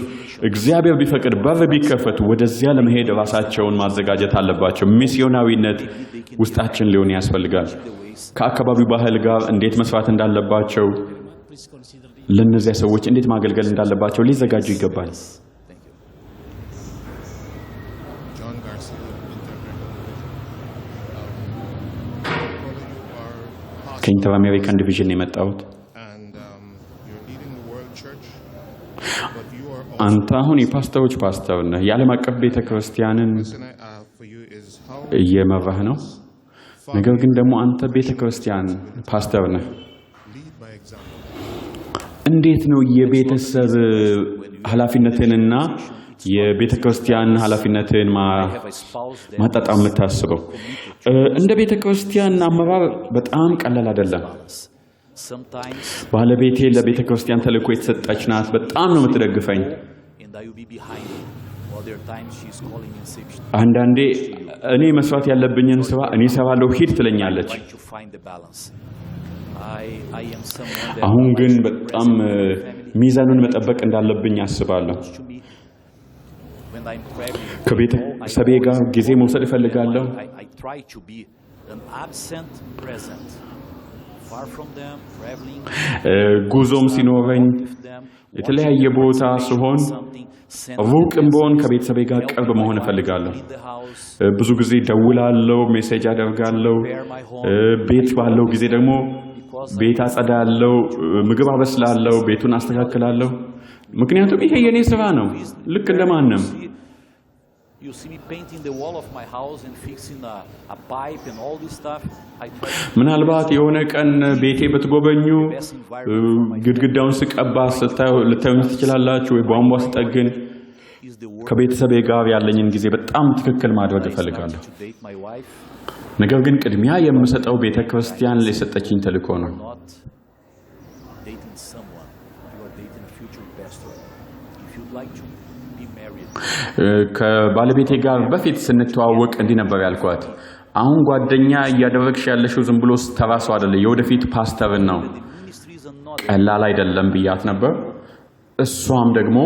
Speaker 1: እግዚአብሔር ቢፈቅድ በር ቢከፈት ወደዚያ ለመሄድ ራሳቸውን ማዘጋጀት አለባቸው። ሚስዮናዊነት ውስጣችን ሊሆን ያስፈልጋል። ከአካባቢው ባህል ጋር እንዴት መስራት እንዳለባቸው፣ ለእነዚያ ሰዎች እንዴት ማገልገል እንዳለባቸው ሊዘጋጁ ይገባል።
Speaker 7: John Garcia, Inter-American Division. Brother, you are
Speaker 1: ከ Inter American Division የመጣሁት።
Speaker 7: and you're leading the world church, but you are also.
Speaker 1: አንተ አሁን የፓስተሮች ፓስተር ነህ። የዓለም አቀፍ ቤተ ክርስቲያንን
Speaker 7: Question I have for you is how
Speaker 1: እየመራህ ነው። ነገር ግን ደግሞ አንተ ቤተ ክርስቲያን ፓስተር ነህ።
Speaker 7: lead by example.
Speaker 1: እንዴት ነው የቤተሰብ ኃላፊነትንና የቤተ ክርስቲያን ኃላፊነትን ማጣጣም የምታስበው? እንደ ቤተ ክርስቲያን አመራር በጣም ቀላል አይደለም።
Speaker 11: Sometimes
Speaker 1: ባለቤቴ ለቤተ ክርስቲያን ተልእኮ የተሰጠች ናት። በጣም ነው የምትደግፈኝ።
Speaker 11: and I will be behind her. Other times she's calling me and saying,
Speaker 1: አንዳንዴ እኔ መስራት ያለብኝን ስራ እኔ እሰራለሁ፣ ሂድ ትለኛለች።
Speaker 11: trying to find the balance. I am someone that
Speaker 1: አሁን ግን በጣም ሚዛኑን መጠበቅ እንዳለብኝ አስባለሁ።
Speaker 11: to me when I'm traveling.
Speaker 1: ከቤተሰቤ ጋር ጊዜ መውሰድ እፈልጋለሁ።
Speaker 11: I try to be an absent present, far from them, traveling.
Speaker 1: ጉዞም ሲኖረኝ የተለያየ ቦታ ስሆን ሩቅም ብሆን ከቤተሰቤ ጋር ቅርብ መሆን እፈልጋለሁ። ብዙ ጊዜ ደውላለሁ፣ message አደርጋለሁ። ቤት ባለው ጊዜ ደግሞ ቤት አጸዳለሁ፣ ምግብ አበስላለሁ፣ ቤቱን አስተካክላለሁ። ምክንያቱም ይሄ የኔ ስራ ነው፣ ልክ እንደማንም።
Speaker 11: You see me painting the wall of my house and fixing a pipe and all this stuff. I try to
Speaker 1: ምናልባት የሆነ ቀን ቤቴ ብትጎበኙ ግድግዳውን ስቀባ ልታዩኝ ትችላላችሁ፣ ወይ ቧንቧ ስጠግን። ከቤተሰቤ ጋር ያለኝን ጊዜ በጣም ትክክል ማድረግ እፈልጋለሁ።
Speaker 11: to date my wife,
Speaker 1: ነገር ግን ቅድሚያ የምሰጠው ቤተ ክርስቲያን የሰጠችኝ ተልእኮ ነው።
Speaker 11: not dating someone. You are dating a future pastor. If you'd like to be married,
Speaker 1: ከባለቤቴ ጋር በፊት ስንተዋወቅ እንዲህ ነበር ያልኳት። አሁን ጓደኛ እያደረግሽ ያለሽው ዝም ብሎ ተራ ሰው አይደለም፣ የወደፊት ፓስተርን ነው። ቀላል አይደለም ብያት ነበር። እሷም ደግሞ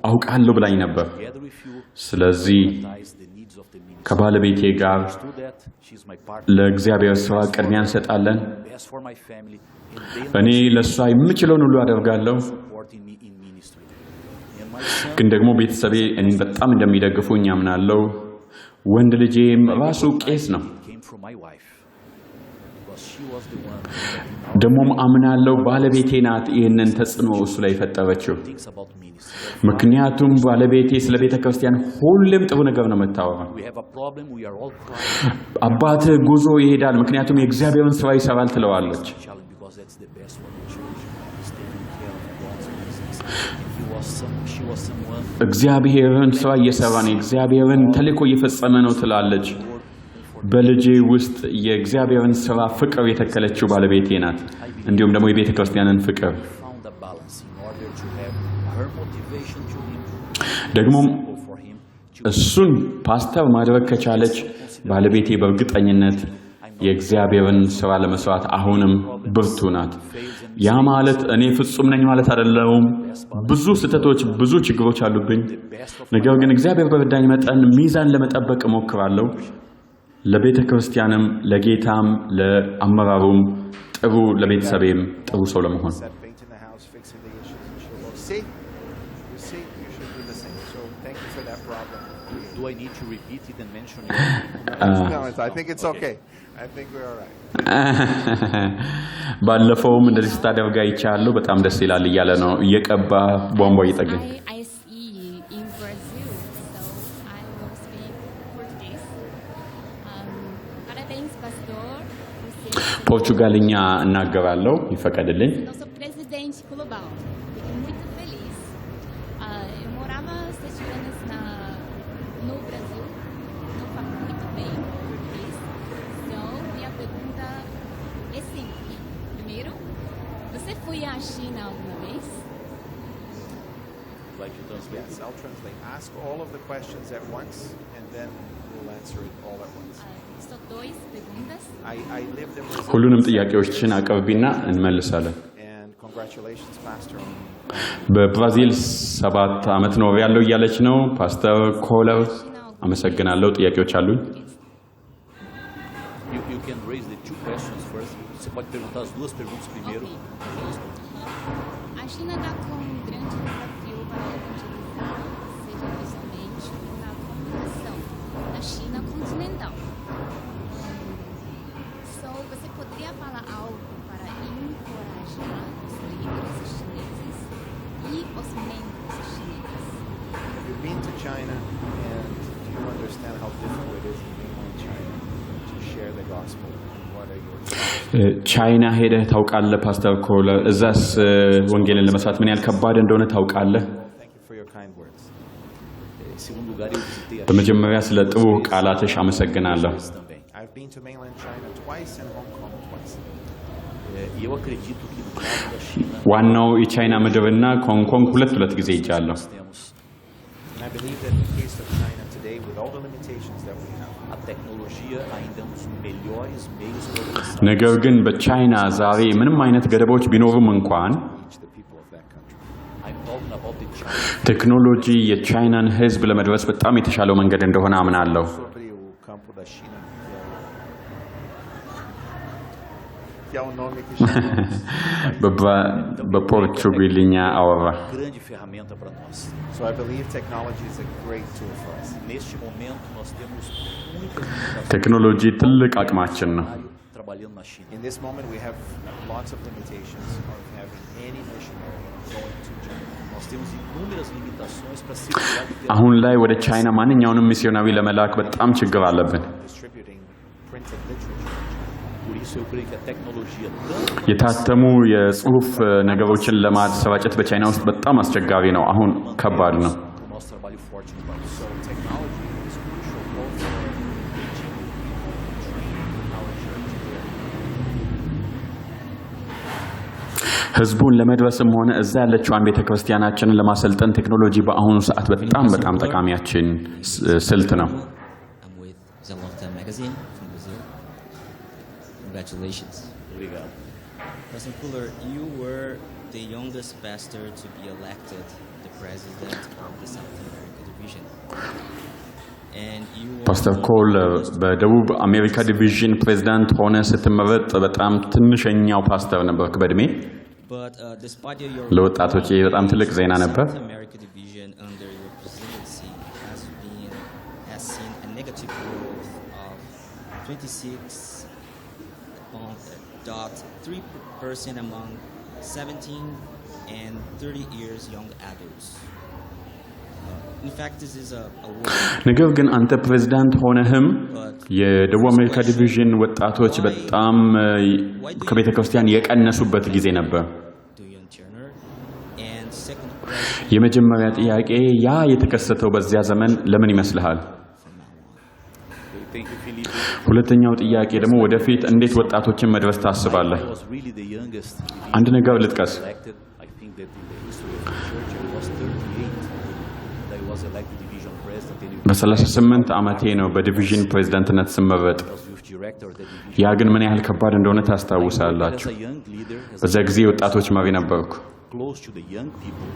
Speaker 1: አውቃለሁ ብላኝ ነበር።
Speaker 11: together with you,
Speaker 1: ስለዚህ
Speaker 11: prioritize the needs of the ministry.
Speaker 1: ከባለቤቴ ጋር
Speaker 11: Do that. She's my partner.
Speaker 1: ለእግዚአብሔር ስራ ቅድሚያ እንሰጣለን።
Speaker 11: Best for my family, and they
Speaker 1: እኔ ለእሷ የምችለውን ሁሉ አደርጋለሁ።
Speaker 11: supporting me in ministry. And my son
Speaker 1: ግን ደግሞ ቤተሰቤ እኔን በጣም እንደሚደግፉኝ አምናለሁ። ወንድ ልጄም ራሱ ቄስ ነው።
Speaker 11: came from my wife because she was the one that
Speaker 1: ደግሞም አምናለሁ ባለቤቴ ናት ይህንን ተጽዕኖ እሱ ላይ የፈጠረችው።
Speaker 11: thinks about ministry.
Speaker 1: ምክንያቱም ባለቤቴ ስለ ቤተ ክርስቲያን ሁሌም ጥሩ ነገር ነው የምታወራው።
Speaker 11: We have a problem, we are all crying.
Speaker 1: አባትህ ጉዞ ይሄዳል፣ ምክንያቱም የእግዚአብሔርን ስራ ይሰራል ትለዋለች።
Speaker 11: Challenge because that's the best for the church. He's taking care of God's business. And he was some, she was someone
Speaker 1: እግዚአብሔርን ስራ እየሰራ ነው፣ የእግዚአብሔርን ተልእኮ እየፈጸመ ነው ትላለች። በልጄ ውስጥ የእግዚአብሔርን ስራ ፍቅር የተከለችው ባለቤቴ ናት። እንዲሁም ደግሞ የቤተ ክርስቲያንን ፍቅር
Speaker 11: found a balance in order to have her motivation to him,
Speaker 1: ደግሞም
Speaker 11: example for him to
Speaker 1: እሱን ፓስተር ማድረግ ከቻለች ባለቤቴ በእርግጠኝነት የእግዚአብሔርን ስራ ለመስራት አሁንም ብርቱ ናት። ያ ማለት እኔ ፍጹም ነኝ ማለት አይደለሁም። ብዙ ስህተቶች፣ ብዙ ችግሮች አሉብኝ። ነገር ግን እግዚአብሔር በረዳኝ መጠን ሚዛን ለመጠበቅ እሞክራለሁ። ለቤተ ክርስቲያንም፣ ለጌታም፣ ለአመራሩም ጥሩ፣ ለቤተሰቤም ጥሩ ሰው ለመሆን።
Speaker 3: Set painting the house, fixing the issues, and she'll go, "See, you see, you should do the same." So thank you for that problem.
Speaker 11: Do I need to repeat it and mention your
Speaker 3: No, I think it's okay. I think we're all right.
Speaker 1: ባለፈውም እንደዚህ ስታደርግ አይቻለሁ፣ በጣም ደስ ይላል እያለ ነው፣ እየቀባ ቧንቧ እየጠገን።
Speaker 2: I see in Brazil, so I will speak Portuguese. Parabéns, pastor, por ser
Speaker 1: ፖርቹጋልኛ እናገራለሁ፣ ይፈቀድልኝ።
Speaker 2: nosso presidente global. Fico muito feliz. Eu morava 7 anos no Brasil, não falo muito bem português. Então, minha pergunta é simples. Primeiro, você foi à China alguma vez?
Speaker 11: Like to translate?
Speaker 3: Yes, I'll translate. Ask all of the questions at once, and then we'll answer it all at once.
Speaker 2: Só dois perguntas.
Speaker 3: I lived in Brazil.
Speaker 1: ሁሉንም ጥያቄዎችን አቅርቢና እንመልሳለን።
Speaker 3: And congratulations, Pastor, on
Speaker 1: በብራዚል 7 ዓመት ኖሬያለሁ እያለች ነው። ፓስተር ኮለር አመሰግናለሁ። ጥያቄዎች አሉኝ።
Speaker 11: You can raise the two questions first. Você pode perguntar as duas perguntas primeiro.
Speaker 2: A China está com um grande desafio para evangelizar, seja pessoalmente ou na comunicação, na China continental. So, você poderia falar algo para encorajar os líderes chineses e os membros chineses?
Speaker 3: Have you been to China, and do you understand how difficult it is in mainland China to share the gospel? And what are your thoughts?
Speaker 1: ቻይና ሄደህ ታውቃለህ ፓስተር ኮለር? እዛስ ወንጌልን ለመስራት ምን ያህል ከባድ እንደሆነ ታውቃለህ?
Speaker 3: Thank you for your kind words.
Speaker 11: Em segundo lugar, eu visitei a
Speaker 1: በመጀመሪያ ስለ ጥሩ ቃላትሽ አመሰግናለሁ።
Speaker 11: China também.
Speaker 3: I've been to mainland China twice and Hong Kong twice.
Speaker 11: E eu acredito que no caso da China,
Speaker 1: ዋናው የቻይና ምድርና ሆንግ ኮንግ ሁለት ሁለት ጊዜ ሄጃለሁ።
Speaker 11: nós temos
Speaker 3: And I believe that in the case of China today, with all the limitations that we have,
Speaker 11: a tecnologia ainda é um dos melhores meios para alcançar
Speaker 1: ነገር ግን በቻይና ዛሬ ምንም አይነት ገደቦች ቢኖሩም እንኳን
Speaker 3: reach the people of that country.
Speaker 11: I'm talking about the China
Speaker 1: ቴክኖሎጂ የቻይናን ሕዝብ ለመድረስ በጣም የተሻለው መንገድ እንደሆነ አምናለሁ።
Speaker 3: Sobre o campo da China, que é o nome que chamamos.
Speaker 1: በፖርቹጋልኛ አወራ።
Speaker 11: grande ferramenta para nós.
Speaker 3: So I believe technology is a great tool for us.
Speaker 11: Neste momento, nós temos muitas limitações
Speaker 1: ቴክኖሎጂ ትልቅ አቅማችን ነው።
Speaker 11: trabalhando na China.
Speaker 3: In this moment, we have lots of limitations of having any missionary going to China.
Speaker 11: Nós temos inúmeras limitações para circular literatura.
Speaker 1: አሁን ላይ ወደ ቻይና ማንኛውንም ሚስዮናዊ ለመላክ በጣም ችግር አለብን።
Speaker 3: Distributing printed literature in China.
Speaker 11: Por isso eu creio que a tecnologia tanto
Speaker 1: የታተሙ የጽሁፍ ነገሮችን ለማሰራጨት በቻይና ውስጥ በጣም አስቸጋሪ ነው። አሁን ከባድ ነው።
Speaker 11: o nosso trabalho forte no país.
Speaker 3: So technology is crucial both for reaching people and training our church there.
Speaker 1: ህዝቡን ለመድረስም ሆነ እዛ ያለችዋን ቤተ ክርስቲያናችንን ለማሰልጠን ቴክኖሎጂ በአሁኑ ሰዓት በጣም በጣም ጠቃሚያችን ስልት ነው።
Speaker 15: I'm with Zelota Magazine from Brazil. Congratulations.
Speaker 11: Obrigado.
Speaker 15: Pastor Kohler, you were the youngest pastor to be elected the president of the South America Division. And you were
Speaker 1: ፓስተር ኮል፣ በደቡብ አሜሪካ division ፕሬዚዳንት ሆነህ ስትመረጥ በጣም ትንሸኛው ፓስተር ነበርክ በእድሜ።
Speaker 15: But despite your
Speaker 1: ለወጣቶች ይህ በጣም ትልቅ ዜና ነበር።
Speaker 15: South America Division under your presidency has seen a negative growth of 26.3% among 17 and 30 years young adults. In fact, this is a world
Speaker 1: ነገር ግን አንተ ፕሬዚዳንት ሆነህም የደቡብ አሜሪካ division ወጣቶች በጣም ከቤተ ክርስቲያን የቀነሱበት ጊዜ ነበር።
Speaker 15: to Turner. And second question,
Speaker 1: የመጀመሪያ ጥያቄ፣ ያ የተከሰተው በዚያ ዘመን ለምን ይመስልሃል?
Speaker 11: Thank you, Felipe.
Speaker 1: ሁለተኛው ጥያቄ ደግሞ ወደፊት እንዴት ወጣቶችን መድረስ ታስባለህ?
Speaker 11: I was really the youngest
Speaker 1: አንድ ነገር ልጥቀስ።
Speaker 11: elected. I think that in the history of the church, I was 38. that I was elected division president and you
Speaker 1: በ38 ዓመቴ ነው በ division ፕሬዝዳንትነት ስመረጥ።
Speaker 11: was youth director of the division.
Speaker 1: ያ ግን ምን ያህል ከባድ እንደሆነ
Speaker 11: As
Speaker 1: ታስታውሳላችሁ።
Speaker 11: a young leader, as
Speaker 1: በዛ
Speaker 11: a
Speaker 1: ጊዜ የወጣቶች መሪ ነበርኩ።
Speaker 11: close to the young people,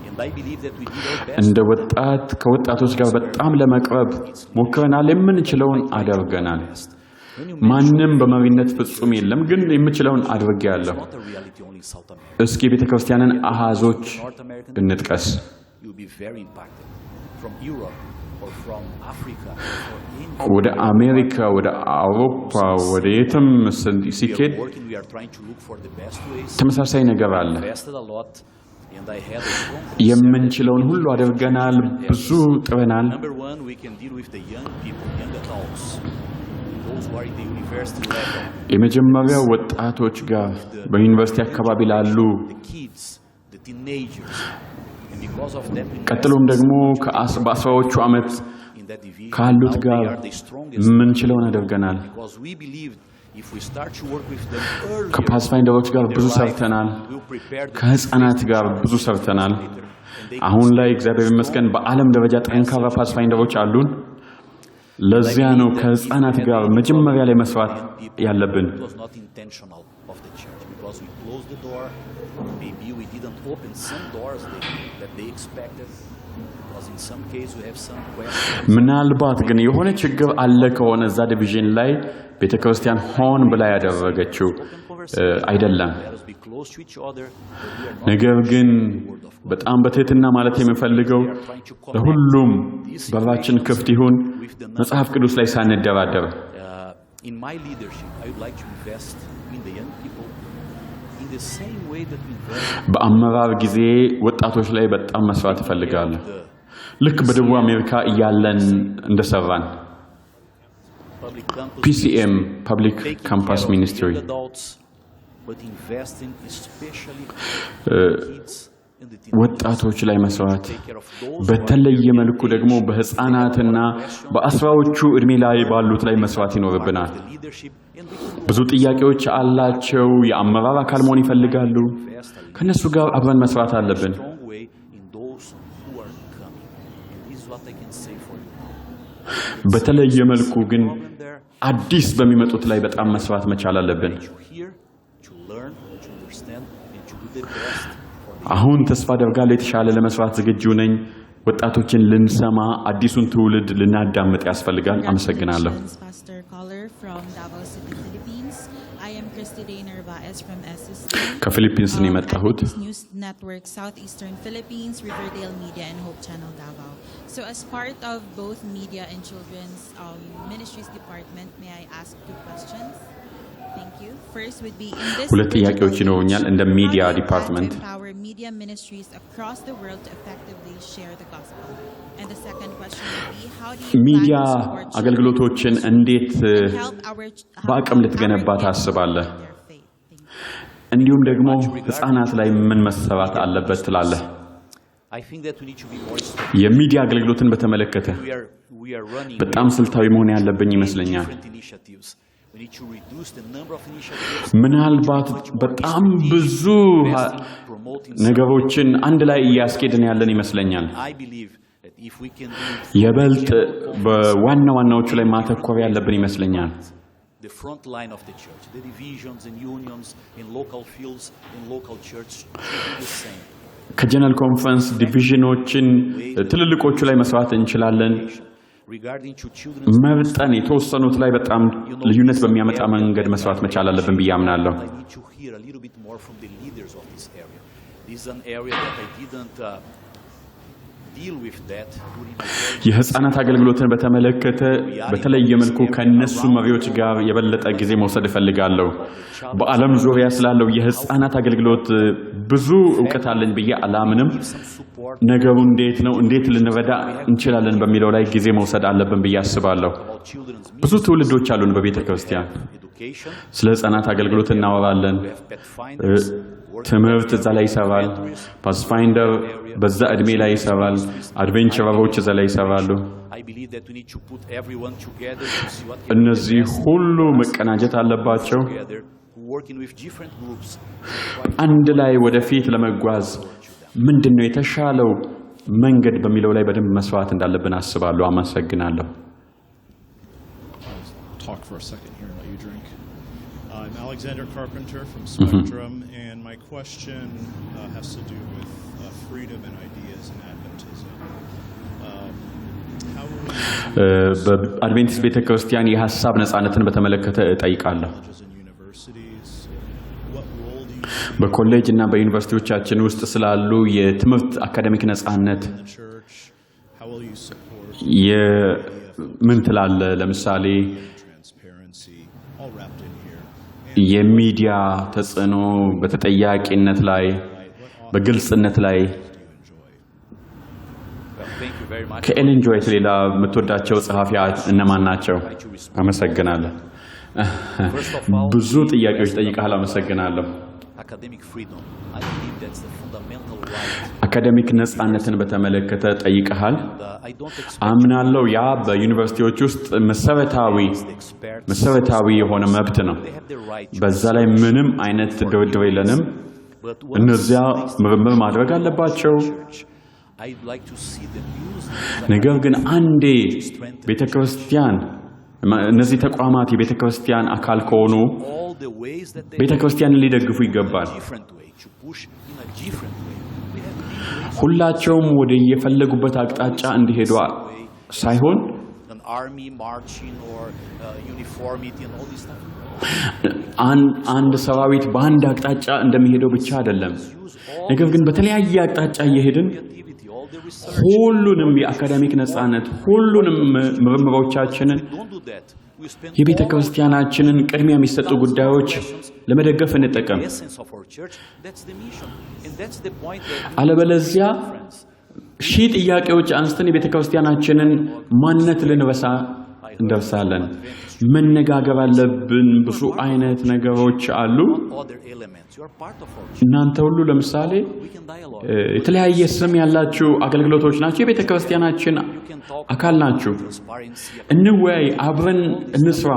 Speaker 11: and I believe that we did our best.
Speaker 1: እንደ ወጣት ከወጣቶች ጋር በጣም ለመቅረብ ሞክረናል። የምንችለውን አድርገናል። ማንም በመሪነት ፍጹም የለም፣ ግን የምችለውን አድርጌያለሁ።
Speaker 11: Not a reality only in South America.
Speaker 1: እስኪ የቤተ ክርስቲያንን አሃዞች እንጥቀስ።
Speaker 11: You'll be very impacted from Europe or from Africa or any.
Speaker 1: ወደ አሜሪካ፣ ወደ አውሮፓ፣ ወደ የትም
Speaker 11: We
Speaker 1: ሲኬድ
Speaker 11: are working, we are trying to look for the best ways.
Speaker 1: ተመሳሳይ ነገር አለ።
Speaker 11: Invested a lot, and I had a strong
Speaker 1: የምንችለውን ሁሉ አድርገናል። ብዙ ጥረናል።
Speaker 11: Number one, we can deal with the young people, young adults, those who are in the university level,
Speaker 1: የመጀመሪያው ወጣቶች ጋር በዩኒቨርሲቲ አካባቢ ላሉ፣
Speaker 11: the kids, the teenagers. And because of that
Speaker 1: ቀጥሎም ደግሞ በ10ዎቹ ዓመት
Speaker 11: in that division,
Speaker 1: ካሉት
Speaker 11: now
Speaker 1: ጋር
Speaker 11: they are the strongest
Speaker 1: የምንችለውን አድርገናል።
Speaker 11: because we believed if we start to work with them earlier,
Speaker 1: ከ Pathfinder ኦች ጋር ብዙ ሰርተናል።
Speaker 11: we'll prepare them
Speaker 1: ከህፃናት ጋር ብዙ ሰርተናል። አሁን ላይ እግዚአብሔር ይመስገን በዓለም ደረጃ ጠንካራ Pathfinder ኦች አሉን። ለዚያ ነው ከህፃናት ጋር መጀመሪያ ላይ መስራት ያለብን።
Speaker 11: It was not intentional of the church because we closed the door. Maybe we didn't open some doors that they expected. Because in some case we have some questions.
Speaker 1: ምናልባት ግን የሆነ ችግር አለ ከሆነ እዛ division ላይ ቤተ ክርስቲያን ሆን ብላ ያደረገችው አይደለም።
Speaker 11: Let us be close to each other, but we are not
Speaker 1: ነገር ግን በጣም በትህትና ማለት የምፈልገው ለሁሉም በራችን ክፍት ይሁን፣ መጽሐፍ ቅዱስ ላይ ሳንደራደር።
Speaker 11: In my leadership, I would like to invest in the young people in the same way that we invest
Speaker 1: በአመራር ጊዜ ወጣቶች ላይ በጣም መስራት እፈልጋለሁ። ልክ በደቡብ አሜሪካ እያለን እንደሰራን
Speaker 11: public campus
Speaker 1: PCM, public
Speaker 11: taking
Speaker 1: campus
Speaker 11: care of the
Speaker 1: ministry,
Speaker 11: young adults, but investing especially kids and the teenagers.
Speaker 1: ወጣቶች ላይ መስራት፣ በተለየ መልኩ ደግሞ በህፃናትና በ10ዎቹ ዕድሜ ላይ ባሉት ላይ መስራት ይኖርብናል።
Speaker 11: Leadership and we can
Speaker 1: ብዙ ጥያቄዎች አላቸው። የአመራር አካል መሆን ይፈልጋሉ። ከነሱ ጋር አብረን መስራት አለብን።
Speaker 11: strong way in those who are coming. And this is what I can say for you.
Speaker 1: በተለየ መልኩ ግን አዲስ በሚመጡት ላይ በጣም መስራት መቻል አለብን።
Speaker 11: To hear, to learn, to understand, and to do the best for the
Speaker 1: አሁን ተስፋ አደርጋለሁ የተሻለ ለመስራት ዝግጁ ነኝ። ወጣቶችን ልንሰማ፣ አዲሱን ትውልድ ልናዳምጥ ያስፈልጋል። አመሰግናለሁ።
Speaker 6: Congratulations, Pastor Kohler from Davao City, Philippines. I am Christy Day Narvaez from SSD.
Speaker 1: ከፊሊፒንስ ነው የመጣሁት።
Speaker 6: Adventist News Network, Southeastern Philippines, Riverdale Media, and Hope Channel Davao. So, as part of both media and children's ministries department, may I ask two questions? Thank you. First would be in this
Speaker 1: ሁለት ጥያቄዎች
Speaker 6: digital
Speaker 1: ይኖሩኛል
Speaker 6: age,
Speaker 1: እንደ ሚዲያ
Speaker 6: how do you plan to
Speaker 1: department።
Speaker 6: empower media ministries across the world to effectively share the gospel? And the second question would be, how do you plan
Speaker 1: ሚዲያ
Speaker 6: to support children
Speaker 1: አገልግሎቶችን እንዴት
Speaker 6: help our
Speaker 1: በአቅም ልትገነባ ታስባለህ? እንዲሁም ደግሞ ህፃናት ላይ ምን መሰራት አለበት ትላለህ?
Speaker 11: I think that we need to be more strategic.
Speaker 1: የሚዲያ አገልግሎትን በተመለከተ
Speaker 11: We are running
Speaker 1: በጣም ስልታዊ መሆን ያለብኝ ይመስለኛል።
Speaker 11: different initiatives. We need to reduce the number of initiatives.
Speaker 1: ምናልባት በጣም ብዙ ነገሮችን አንድ ላይ እያስኬድን ያለን ይመስለኛል።
Speaker 11: I believe that if we can do it
Speaker 1: የበልጥ በዋና ዋናዎቹ ላይ ማተኮር ያለብን ይመስለኛል።
Speaker 11: the front line of the church, the divisions and unions in local fields, in local church should be the same.
Speaker 1: ከ General Conference division ኦችን ትልልቆቹ ላይ መስራት እንችላለን።
Speaker 11: Regarding to children's
Speaker 1: መርጠን የተወሰኑት ላይ በጣም ልዩነት በሚያመጣ መንገድ መስራት መቻል አለብን ብዬ አምናለሁ።
Speaker 11: I need to hear a little bit more from the leaders of this area. This is an area that I didn't deal with that during my very
Speaker 1: የህፃናት አገልግሎትን በተመለከተ በተለየ መልኩ ከእነሱ መሪዎች ጋር የበለጠ ጊዜ መውሰድ እፈልጋለሁ። በዓለም ዙሪያ ስላለው የህፃናት አገልግሎት ብዙ እውቀት አለኝ ብዬ አላምንም። ነገሩ እንዴት ነው፣ እንዴት ልንረዳ እንችላለን በሚለው ላይ ጊዜ መውሰድ አለብን ብዬ አስባለሁ። ብዙ ትውልዶች አሉን በቤተ ክርስቲያን። ስለ ህፃናት አገልግሎት እናወራለን። ትምህርት እዛ ላይ ይሰራል። Pathfinder በዛ እድሜ ላይ ይሰራል። Adventurer ኦች እዛ ላይ ይሰራሉ።
Speaker 11: I believe that we need to put everyone together to see what can be the
Speaker 1: እነዚህ
Speaker 11: best
Speaker 1: ሁሉ መቀናጀት አለባቸው።
Speaker 11: together, working with different groups.
Speaker 1: አንድ ላይ ወደፊት ለመጓዝ ምንድን ነው የተሻለው መንገድ በሚለው ላይ በደንብ መስራት እንዳለብን አስባለሁ። አመሰግናለሁ።
Speaker 16: I'll talk for a second here and let you drink. I'm Alexander Carpenter from Spectrum, and my question has to do with freedom and ideas in Adventism. How will you
Speaker 1: በአድቬንቲስት ቤተ ክርስቲያን የሀሳብ ነጻነትን በተመለከተ እጠይቃለሁ።
Speaker 16: colleges and universities? What role do you see
Speaker 1: በኮሌጅ እና በዩኒቨርሲቲዎቻችን ውስጥ ስላሉ የትምህርት አካደሚክ ነጻነት
Speaker 16: in the church? How will you support
Speaker 1: ምን ትላለህ? ለምሳሌ
Speaker 16: transparency, all wrapped in here?
Speaker 1: የሚዲያ ተጽዕኖ በተጠያቂነት ላይ፣ በግልጽነት ላይ።
Speaker 11: Well, thank you very much.
Speaker 1: ከኤለን ጂ ዋይት ሌላ የምትወዳቸው ጸሐፊያት እነማን ናቸው? አመሰግናለሁ። ብዙ ጥያቄዎች ጠይቀሃል። አመሰግናለሁ።
Speaker 11: Academic freedom. I believe that's the fundamental right.
Speaker 1: አካደሚክ ነጻነትን በተመለከተ ጠይቀሃል።
Speaker 11: I don't expect
Speaker 1: አምናለሁ ያ በዩኒቨርሲቲዎች ውስጥ መሰረታዊ የሆነ መብት ነው።
Speaker 11: they have the right to
Speaker 1: በዛ ላይ ምንም አይነት ድርድር የለንም።
Speaker 11: but once
Speaker 1: እነዚያ ምርምር ማድረግ አለባቸው።
Speaker 11: I'd like to see them use
Speaker 1: ነገር ግን አንዴ ቤተ ክርስቲያን፣ እነዚህ ተቋማት የቤተ ክርስቲያን አካል ከሆኑ
Speaker 11: all the ways that they
Speaker 1: ቤተ ክርስቲያንን ሊደግፉ ይገባል።
Speaker 11: different way to push in a different way. We have many ways.
Speaker 1: ሁላቸውም ወደ የፈለጉበት አቅጣጫ እንዲሄዱ ሳይሆን
Speaker 11: An army marching or uniformity and all this stuff.
Speaker 1: አንድ ሰራዊት በአንድ አቅጣጫ እንደሚሄደው ብቻ አይደለም። ነገር ግን በተለያየ አቅጣጫ እየሄድን
Speaker 11: Creativity, all the research.
Speaker 1: ሁሉንም የአካዳሚክ ነጻነት፣ ሁሉንም ምርምሮቻችንን፣
Speaker 11: Don't do that. We spend
Speaker 1: የቤተ ክርስቲያናችንን ቅድሚያ የሚሰጡ ጉዳዮች ለመደገፍ እንጠቀም።
Speaker 11: the essence of our church. That's the mission. And that's the point that we
Speaker 1: አለበለዚያ ሺህ ጥያቄዎች አንስተን የቤተ ክርስቲያናችንን ማንነት ልንረሳ እንደርሳለን። መነጋገር አለብን። ብዙ አይነት ነገሮች አሉ።
Speaker 11: other elements. You are part of our church.
Speaker 1: እናንተ ሁሉ ለምሳሌ
Speaker 11: We can dialogue.
Speaker 1: የተለያየ ስም ያላችሁ አገልግሎቶች ናቸው። የቤተ ክርስቲያናችን አካል ናችሁ።
Speaker 11: Transparency.
Speaker 1: እንወያይ፣ አብረን እንስራ።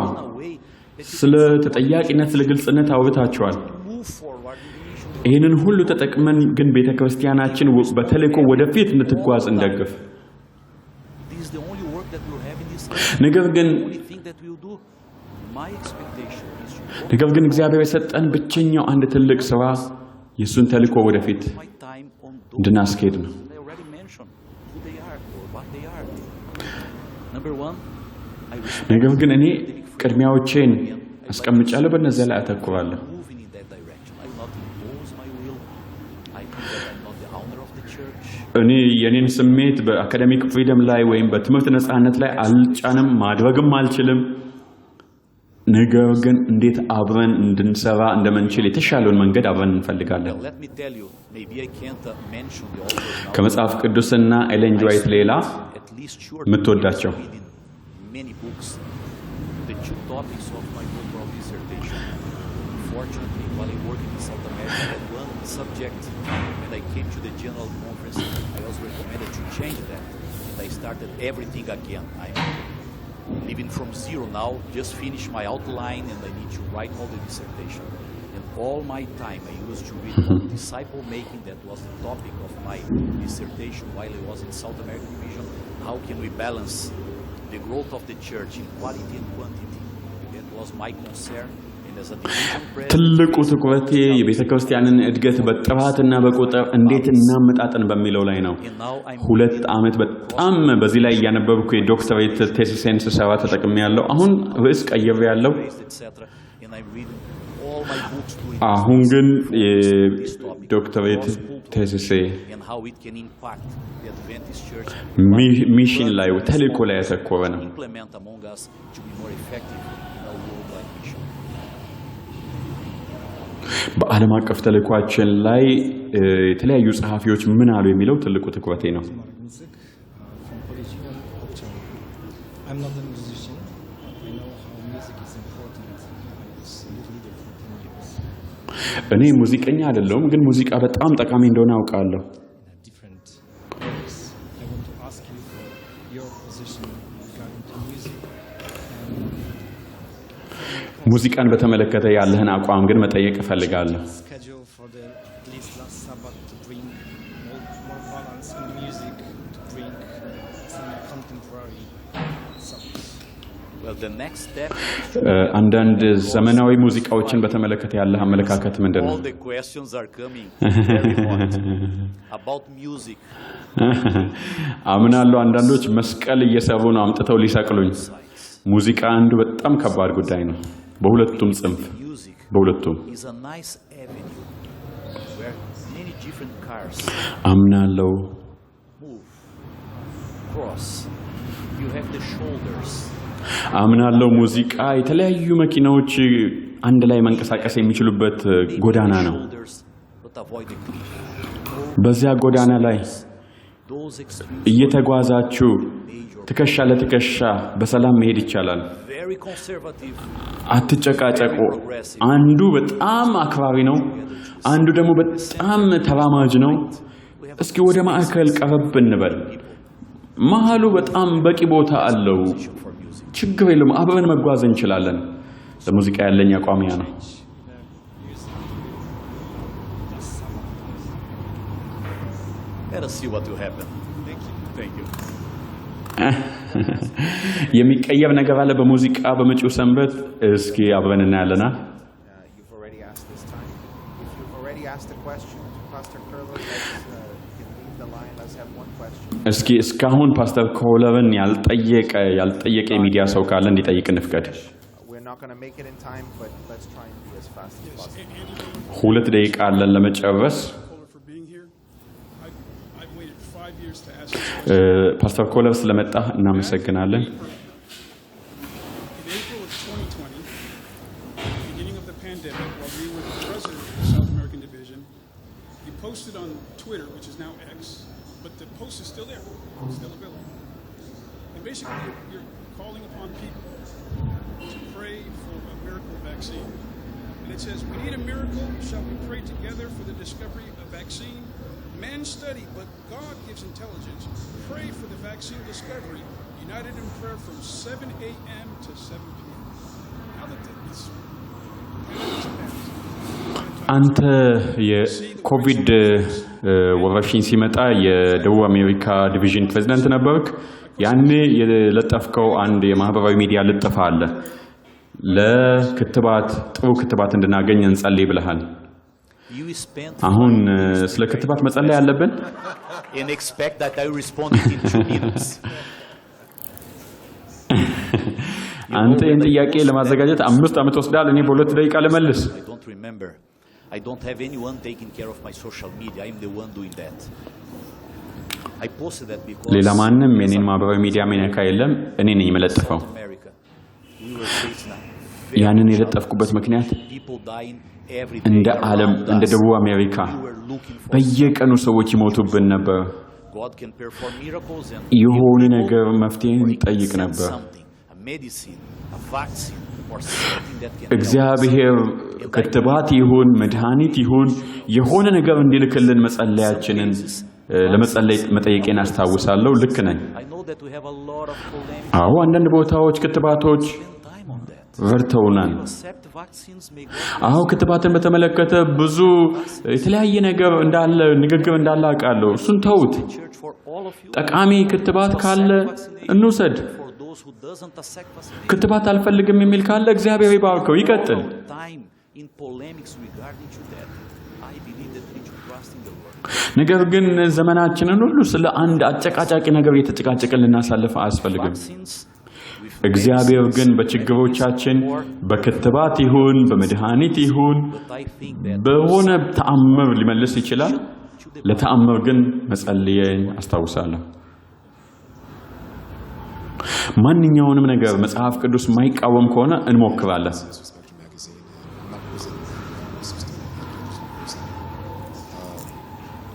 Speaker 1: ስለ ተጠያቂነት፣ ስለ ግልጽነት አውርታችኋል።
Speaker 11: Move forward in the mission.
Speaker 1: ይህንን ሁሉ ተጠቅመን ግን ቤተ ክርስቲያናችን በተልእኮ ወደፊት እንድትጓዝ እንደግፍ።
Speaker 11: This is the only work that we'll have in this
Speaker 1: ነገር ግን
Speaker 11: The only thing that we'll do. My expectation is to work
Speaker 1: ነገር ግን እግዚአብሔር የሰጠን ብቸኛው አንድ ትልቅ ስራ የእሱን ተልእኮ ወደፊት
Speaker 11: my time on those
Speaker 1: እንድናስኬድ ነው።
Speaker 11: I already mentioned who they are or what they are. Number one, I respect
Speaker 1: ነገር ግን እኔ ቅድሚያዎቼን አስቀምጫለሁ፣ በእነዚያ ላይ አተኩራለሁ።
Speaker 11: moving in that direction. I will not impose my will. I think that I'm not the owner of the church.
Speaker 1: እኔ የኔን ስሜት በ academic freedom ላይ ወይም በትምህርት ነጻነት ላይ አልጫንም፣ ማድረግም አልችልም። ነገር ግን እንዴት አብረን እንድንሰራ እንደምንችል የተሻለውን መንገድ አብረን እንፈልጋለን።
Speaker 11: Well, let me tell you, maybe I can't mention the authors now.
Speaker 1: ከመጽሐፍ ቅዱስና ኤለን ጂ ዋይት ሌላ
Speaker 11: At least 2 or 3 years
Speaker 1: የምትወዳቸው?
Speaker 11: reading many books. The two topics of my doctoral dissertation. Fortunately, while I worked in South America, I had one subject. When I came to the General Conference, I was recommended to change that. And I started everything again. I'm living from zero now, just finished my outline and I need to write all the dissertation. And all my time I used to read on disciple making, that was the topic of my dissertation while I was in South American Division. How can we balance the growth of the church in quality and quantity? That was my concern. And as a division president,
Speaker 1: ትልቁ ትኩረቴ የቤተ ክርስቲያንን እድገት በጥራትና በቁጥር እንዴት እናመጣጥን በሚለው ላይ ነው። 2 ዓመት በጣም በዚህ ላይ እያነበብኩ የዶክተሬት thesis ኤን ስሰራ ተጠቅሜያለሁ። አሁን ርዕስ ቀይሬያለሁ።
Speaker 11: etc. And I'm reading all my books during
Speaker 1: አሁን ግን የዶክተሬት thesis ኤ
Speaker 11: and how it can impact the Adventist Church
Speaker 1: mission ላይ፣ ተልእኮ ላይ ያተኮረ ነው።
Speaker 11: implement among us to be more effective in our worldwide mission.
Speaker 1: በዓለም አቀፍ ተልእኳችን ላይ የተለያዩ ጸሐፊዎች ምን አሉ የሚለው ትልቁ ትኩረቴ ነው።
Speaker 5: Mark Music from Polish Union, Hope Channel. I'm not a musician, but I know how music is important. I was a youth leader for 10 years.
Speaker 1: እኔ ሙዚቀኛ አይደለሁም፣ ግን ሙዚቃ በጣም ጠቃሚ እንደሆነ አውቃለሁ።
Speaker 5: In a different ways. I want to ask you for your position regarding to music and
Speaker 1: ሙዚቃን በተመለከተ ያለህን አቋም ግን መጠየቅ እፈልጋለሁ።
Speaker 5: schedule for the at least last Sabbath to bring more balance plans in the music to bring some contemporary songs?
Speaker 11: Well, the next step
Speaker 1: አንዳንድ ዘመናዊ ሙዚቃዎችን በተመለከተ ያለህ አመለካከት ምንድን ነው?
Speaker 11: All the questions are coming very hot about music.
Speaker 1: አምናለሁ አንዳንዶች መስቀል እየሰሩ ነው አምጥተው ሊሰቅሉኝ። ሙዚቃ አንዱ በጣም ከባድ ጉዳይ ነው። በሁለቱም ጽንፍ
Speaker 11: Music
Speaker 1: በሁለቱም
Speaker 11: is a nice avenue where many different cars
Speaker 1: አምናለሁ
Speaker 11: move, cross. You have the shoulders.
Speaker 1: አምናለሁ ሙዚቃ የተለያዩ መኪናዎች አንድ ላይ መንቀሳቀስ የሚችሉበት ጎዳና ነው።
Speaker 11: Shoulders, but avoid the cliff.
Speaker 1: በዚያ ጎዳና ላይ
Speaker 11: Those extremes
Speaker 1: እየተጓዛችሁ ትከሻ ለትከሻ በሰላም መሄድ ይቻላል።
Speaker 11: very conservative.
Speaker 1: አትጨቃጨቁ። አንዱ በጣም አክራሪ ነው፣ አንዱ ደግሞ በጣም ተራማጅ ነው። እስኪ ወደ ማዕከል ቀረብ እንበል። መሀሉ በጣም በቂ ቦታ አለው። ችግር የለውም። አብረን መጓዝ እንችላለን። ለሙዚቃ ያለኝ አቋም ያ ነው።
Speaker 11: Let us see what will happen. Thank you. Thank you.
Speaker 1: የሚቀየር ነገር አለ በሙዚቃ በመጪው ሰንበት። እስኪ አብረን እናያለና።
Speaker 3: You've already asked this time. If you've already asked a question to Pastor Koller, let's, you can leave the line. Let's have one question.
Speaker 1: እስኪ እስካሁን ፓስተር ኮለርን ያልጠየቀ የሚዲያ ሰው ካለ እንዲጠይቅ እንፍቀድ።
Speaker 3: We're not going to make it in time, but let's try and be as fast as possible.
Speaker 1: 2 ደቂቃ አለን ለመጨረስ።
Speaker 17: Koller for being here. I've waited 5 years to ask this question.
Speaker 1: ፓስተር ኮለር ስለመጣ እናመሰግናለን።
Speaker 17: In April of 2020, the beginning of the pandemic, while you were the president of the South American division, you posted on Twitter, which is now X, but the post is still there, it's still available. And basically, you're calling upon people to pray for a miracle vaccine. And it says, "We need a miracle. Shall we pray together for the discovery of a vaccine? Men study, but God gives intelligence. Pray for the vaccine discovery. United in prayer from 7 a.m. to 7 p.m." Now that this pandemic has passed,
Speaker 1: አንተ የኮቪድ ወረርሽኝ ሲመጣ የደቡብ አሜሪካ division ፕሬዚዳንት ነበርክ። ያኔ የለጠፍከው አንድ የማህበራዊ ሚዲያ ልጥፍ አለ። ለክትባት ጥሩ ክትባት እንድናገኝ እንጸልይ ብለሃል።
Speaker 11: You spent
Speaker 1: አሁን ስለ ክትባት መጸለይ አለብን?
Speaker 11: and expect that I respond in 2 minutes.
Speaker 1: አንተ ይህን ጥያቄ ለማዘጋጀት 5 ዓመት ወስደሃል። እኔ በ2 ደቂቃ ልመልስ።
Speaker 11: I don't remember. I don't have anyone taking care of my social media. I'm the one doing that. I posted that because
Speaker 1: ሌላ ማንም የኔን ማህበራዊ ሚዲያ ሚነካ የለም። እኔ ነኝ የምለጥፈው።
Speaker 11: America, we were facing a
Speaker 1: ያንን የለጠፍኩበት ምክንያት
Speaker 11: people dying every day
Speaker 1: እንደ ዓለም
Speaker 11: around
Speaker 1: እንደ
Speaker 11: us.
Speaker 1: ደቡብ አሜሪካ
Speaker 11: We were looking for
Speaker 1: በየቀኑ ሰዎች ይሞቱብን ነበር።
Speaker 11: God can perform miracles and
Speaker 1: የሆነ ነገር መፍትሄ እንጠይቅ ነበር።
Speaker 11: something, a medicine, a vaccine, or something that can help us.
Speaker 1: እግዚአብሔር ክትባት ይሁን መድኃኒት ይሁን የሆነ ነገር እንዲልክልን መጸለያችንን ለመጸለይ መጠየቄን አስታውሳለሁ። ልክ ነኝ።
Speaker 11: I know that we have a lot of polemic.
Speaker 1: አዎ፣ አንዳንድ ቦታዎች ክትባቶች ረድተውናል።
Speaker 11: Accept vaccines, may God
Speaker 1: አዎ፣ ክትባትን በተመለከተ ብዙ የተለያየ ነገር እንዳለ ንግግር እንዳለ አውቃለሁ። እሱን ተውት።
Speaker 11: church for all of you.
Speaker 1: ጠቃሚ ክትባት ካለ እንውሰድ።
Speaker 11: For those who doesn't accept vaccination,
Speaker 1: ክትባት አልፈልግም የሚል ካለ እግዚአብሔር ይባርከው፣ ይቀጥል።
Speaker 11: time in polemics regarding to that, I believe that we need to trust in the Lord.
Speaker 1: ነገር ግን ዘመናችንን ሁሉ ስለ አንድ አጨቃጫቂ ነገር እየተጨቃጨቅን ልናሳልፍ አያስፈልግም።
Speaker 11: Vaccines
Speaker 1: እግዚአብሔር ግን በችግሮቻችን በክትባት ይሁን በመድኃኒት ይሁን በሆነ ተአምር ሊመልስ ይችላል። ለተአምር ግን መጸለዬን አስታውሳለሁ። ማንኛውንም ነገር መጽሐፍ ቅዱስ የማይቃወም ከሆነ እንሞክራለን።
Speaker 18: Spectrum magazine, and I'm not present.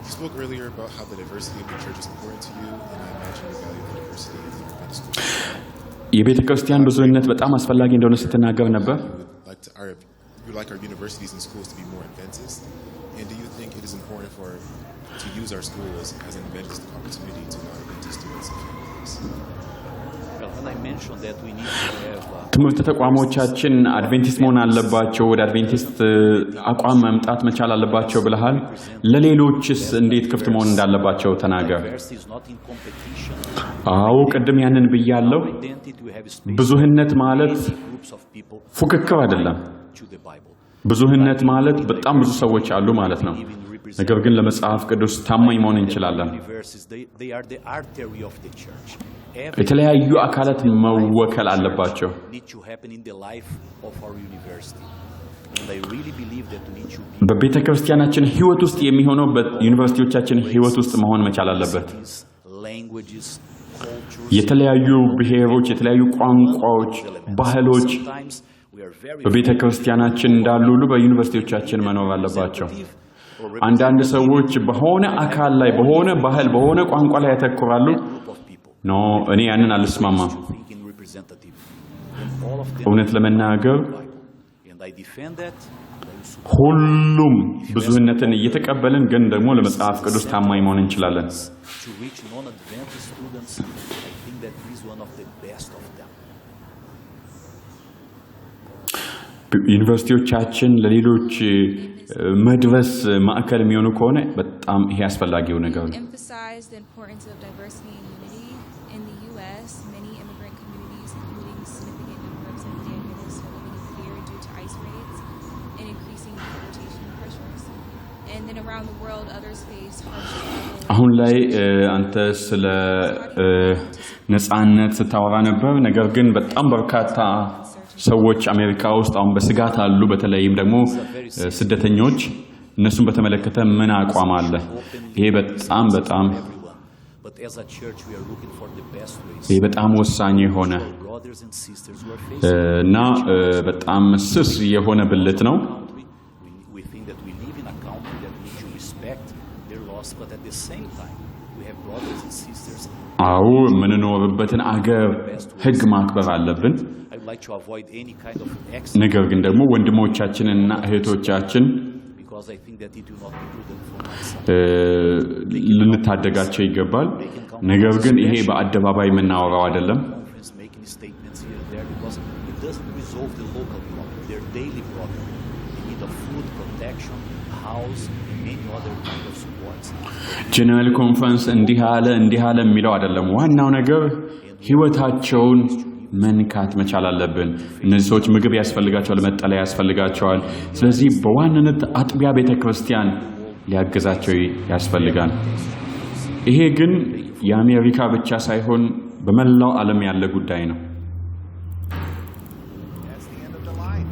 Speaker 18: You spoke earlier about how the diversity of the church is important to you, and I imagine you value the diversity of the Adventist culture.
Speaker 1: የቤተ ክርስቲያን ብዙነት በጣም አስፈላጊ እንደሆነ ስትናገር ነበር።
Speaker 18: Like to, or if you would would like our universities and schools to be more Adventist? And do you think it is important for to use our schools as an evangelistic opportunity to non-Adventist students and families?
Speaker 11: Well, when I mentioned that we need to have
Speaker 1: ትምህርት ተቋሞቻችን አድቬንቲስት መሆን አለባቸው፣ ወደ አድቬንቲስት አቋም መምጣት መቻል አለባቸው ብለሃል። ለሌሎችስ እንዴት ክፍት መሆን እንዳለባቸው ተናገር።
Speaker 11: diversity is not in competition.
Speaker 1: አዎ ቅድም ያንን ብያለሁ።
Speaker 11: Identity, we have space
Speaker 1: ብዙህነት ማለት
Speaker 11: groups of people
Speaker 1: ፉክክር አይደለም።
Speaker 11: to the Bible.
Speaker 1: ብዙህነት ማለት በጣም ብዙ ሰዎች አሉ ማለት ነው። ነገር ግን ለመጽሐፍ ቅዱስ ታማኝ መሆን እንችላለን።
Speaker 11: Universities, they are the artery of the church. Every
Speaker 1: የተለያዩ አካላት መወከል አለባቸው።
Speaker 11: need to happen in the life of our university. And I really believe that we need to be
Speaker 1: በቤተ ክርስቲያናችን ሕይወት ውስጥ የሚሆነው በዩኒቨርሲቲዎቻችን ሕይወት ውስጥ መሆን መቻል አለበት።
Speaker 11: languages, cultures.
Speaker 1: የተለያዩ ብሔሮች፣ የተለያዩ ቋንቋዎች፣ ባህሎች
Speaker 11: Sometimes we are very
Speaker 1: በቤተ ክርስቲያናችን እንዳሉ ሁሉ በዩኒቨርሲቲዎቻችን መኖር አለባቸው። አንዳንድ ሰዎች በሆነ አካል ላይ፣ በሆነ ባህል፣ በሆነ ቋንቋ ላይ ያተኩራሉ። No፣ እኔ ያንን አልስማማም።
Speaker 11: thinking representative. And all of them
Speaker 1: እውነት ለመናገር
Speaker 11: and I defend that. And I support
Speaker 1: ሁሉም ብዙህነትን እየተቀበልን ግን ደግሞ ለመጽሐፍ ቅዱስ ታማኝ መሆን እንችላለን።
Speaker 11: to reach non-Adventist students. I think that is one of the best of them.
Speaker 1: ዩኒቨርሲቲዎቻችን ለሌሎች መድረስ ማዕከል የሚሆኑ ከሆነ በጣም ይሄ አስፈላጊው ነገር ነው።
Speaker 2: Emphasize the importance of diversity and unity. In the U.S., many immigrant communities, including a significant number of Seventh-day Adventists, are living in fear due to ICE raids and increasing deportation pressures. And then around the world, others face harsh travel
Speaker 1: አሁን ላይ አንተ ስለ ነጻነት ስታወራ ነበር። ነገር ግን በጣም በርካታ ሰዎች አሜሪካ ውስጥ አሁን በስጋት አሉ። በተለይም ደግሞ ስደተኞች፣ እነሱን በተመለከተ ምን አቋም አለ? ይሄ በጣም በጣም
Speaker 11: But as a church, we are looking for the best ways.
Speaker 1: ይሄ በጣም ወሳኝ የሆነ
Speaker 11: Brothers and sisters who are facing
Speaker 1: እና በጣም ስስ የሆነ ብልት ነው።
Speaker 11: we think that we live in a country that needs to respect their laws, but at the same time, we have brothers and sisters.
Speaker 1: አዎ የምንኖርበትን አገር ሕግ ማክበር አለብን።
Speaker 11: I would like to avoid any kind of accident
Speaker 1: ነገር ግን ደግሞ ወንድሞቻችንና እህቶቻችን
Speaker 11: because I think that it will not be prudent for my side.
Speaker 1: ልንታደጋቸው ይገባል። ነገር ግን ይሄ በአደባባይ የምናወራው አይደለም።
Speaker 11: Conference making statements here and there because it doesn't resolve the local problem, their daily problem. They need of food, protection, house, and many other kind of supports.
Speaker 1: General Conference እንዲህ አለ እንዲህ አለ የሚለው አይደለም። ዋናው ነገር ህይወታቸውን መንካት መቻል አለብን። እነዚህ ሰዎች ምግብ ያስፈልጋቸዋል፣ መጠለያ ያስፈልጋቸዋል። ስለዚህ በዋናነት አጥቢያ ቤተ ክርስቲያን ሊያግዛቸው ያስፈልጋል። ይሄ ግን የአሜሪካ ብቻ ሳይሆን በመላው ዓለም ያለ ጉዳይ ነው።
Speaker 3: That's the end of the line.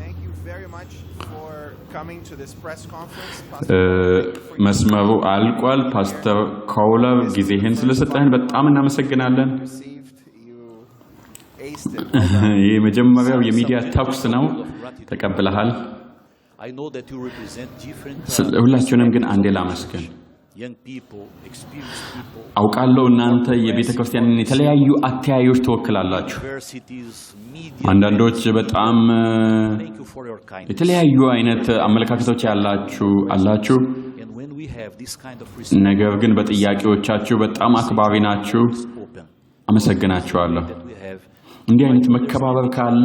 Speaker 3: Thank you very much for coming to this press conference.
Speaker 1: መስመሩ አልቋል። ፓስተር ኮለር ጊዜህን ስለሰጠህን በጣም እናመሰግናለን።
Speaker 3: Aced it.
Speaker 1: ይህ የመጀመሪያው የሚዲያ ተኩስ ነው። ተቀብለሃል።
Speaker 11: I know that you represent different
Speaker 1: ሁላችሁንም ግን አንዴ ላመስግን።
Speaker 11: young people, experienced people,
Speaker 1: አውቃለሁ እናንተ የቤተ ክርስቲያንን የተለያዩ አተያዮች ትወክላላችሁ።
Speaker 11: universities, media.
Speaker 1: አንዳንዶች በጣም
Speaker 11: Thank you for your kindness.
Speaker 1: የተለያዩ አይነት አመለካከቶች ያላችሁ አላችሁ።
Speaker 11: And when we have this kind of respect,
Speaker 1: ነገር ግን በጥያቄዎቻችሁ በጣም አክባሪ ናችሁ። አመሰግናችኋለሁ።
Speaker 11: we have
Speaker 1: እንዲህ አይነት መከባበር ካለ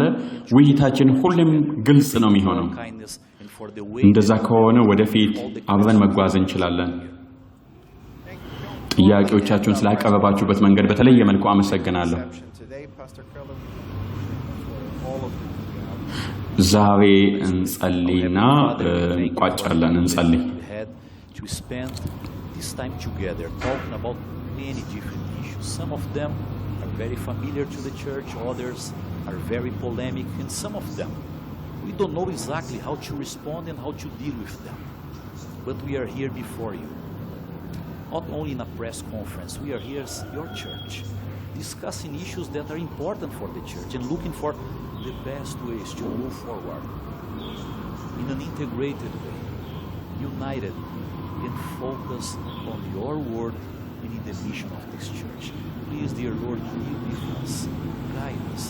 Speaker 1: ውይይታችን ሁሌም ግልጽ ነው የሚሆነው።
Speaker 11: kindness and for the way
Speaker 1: እንደዛ ከሆነ ወደፊት አብረን መጓዝ እንችላለን። ጥያቄዎቻችሁን ስላቀረባችሁበት መንገድ በተለየ መልኩ አመሰግናለሁ።
Speaker 3: Today, Pastor Koehler, for all of the media.
Speaker 1: ዛሬ እንጸልይና እንቋጫለን። እንጸልይ።
Speaker 11: we had to spend this time together talking about many different issues. Some of them are very familiar to the church, others are very polemic, and some of them we don't know exactly how to respond and how to deal with them. But we are here before you, not only in a press conference, we are here as your church, discussing issues that are important for the church and looking for the best ways to move forward in an integrated way, united and focus on your word and in the mission of this church. Please, dear Lord, be with us, guide us.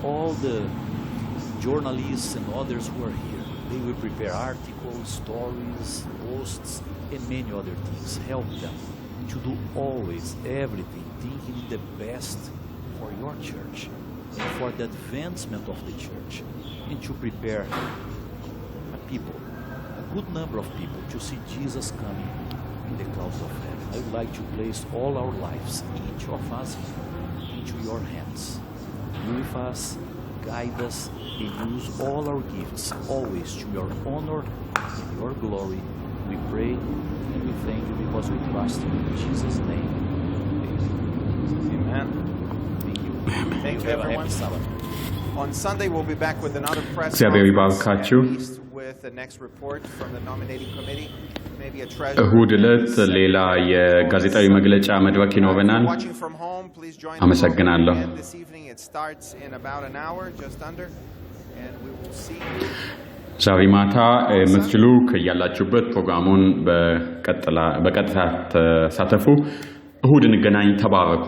Speaker 11: All the Journalists and others who are here, they will prepare articles, stories, posts, and many other things. Help them to do always everything, thinking the best for your church and for the advancement of the church, and to prepare a people, a good number of people, to see Jesus coming in the clouds of heaven. I would like to place all our lives, each of us here, into your hands. Be with us, guide us, and use all our gifts always to your honor and your glory. We pray and we thank you because we trust you. In Jesus' name.
Speaker 3: Amen.
Speaker 11: Thank you.
Speaker 3: Thank you,
Speaker 11: Have a
Speaker 3: everyone.
Speaker 11: happy Sabbath.
Speaker 3: On Sunday, we'll be back with another press
Speaker 1: እግዚአብሔር
Speaker 3: conference,
Speaker 1: ይባርካችሁ።
Speaker 3: at least with the next report from the nominating committee, maybe a treasurer.
Speaker 1: እሁድ ዕለት ሌላ የጋዜጣዊ መግለጫ መድረክ ይኖረናል።
Speaker 3: Watching from home, please join the
Speaker 1: አመሰግናለሁ።
Speaker 3: program again this evening. It starts in about an hour, just under, and we will see you.
Speaker 1: ዛሬ ማታ የምትችሉ ከያላችሁበት ፕሮግራሙን በቀጥታ ተሳተፉ። እሁድ እንገናኝ። ተባረኩ።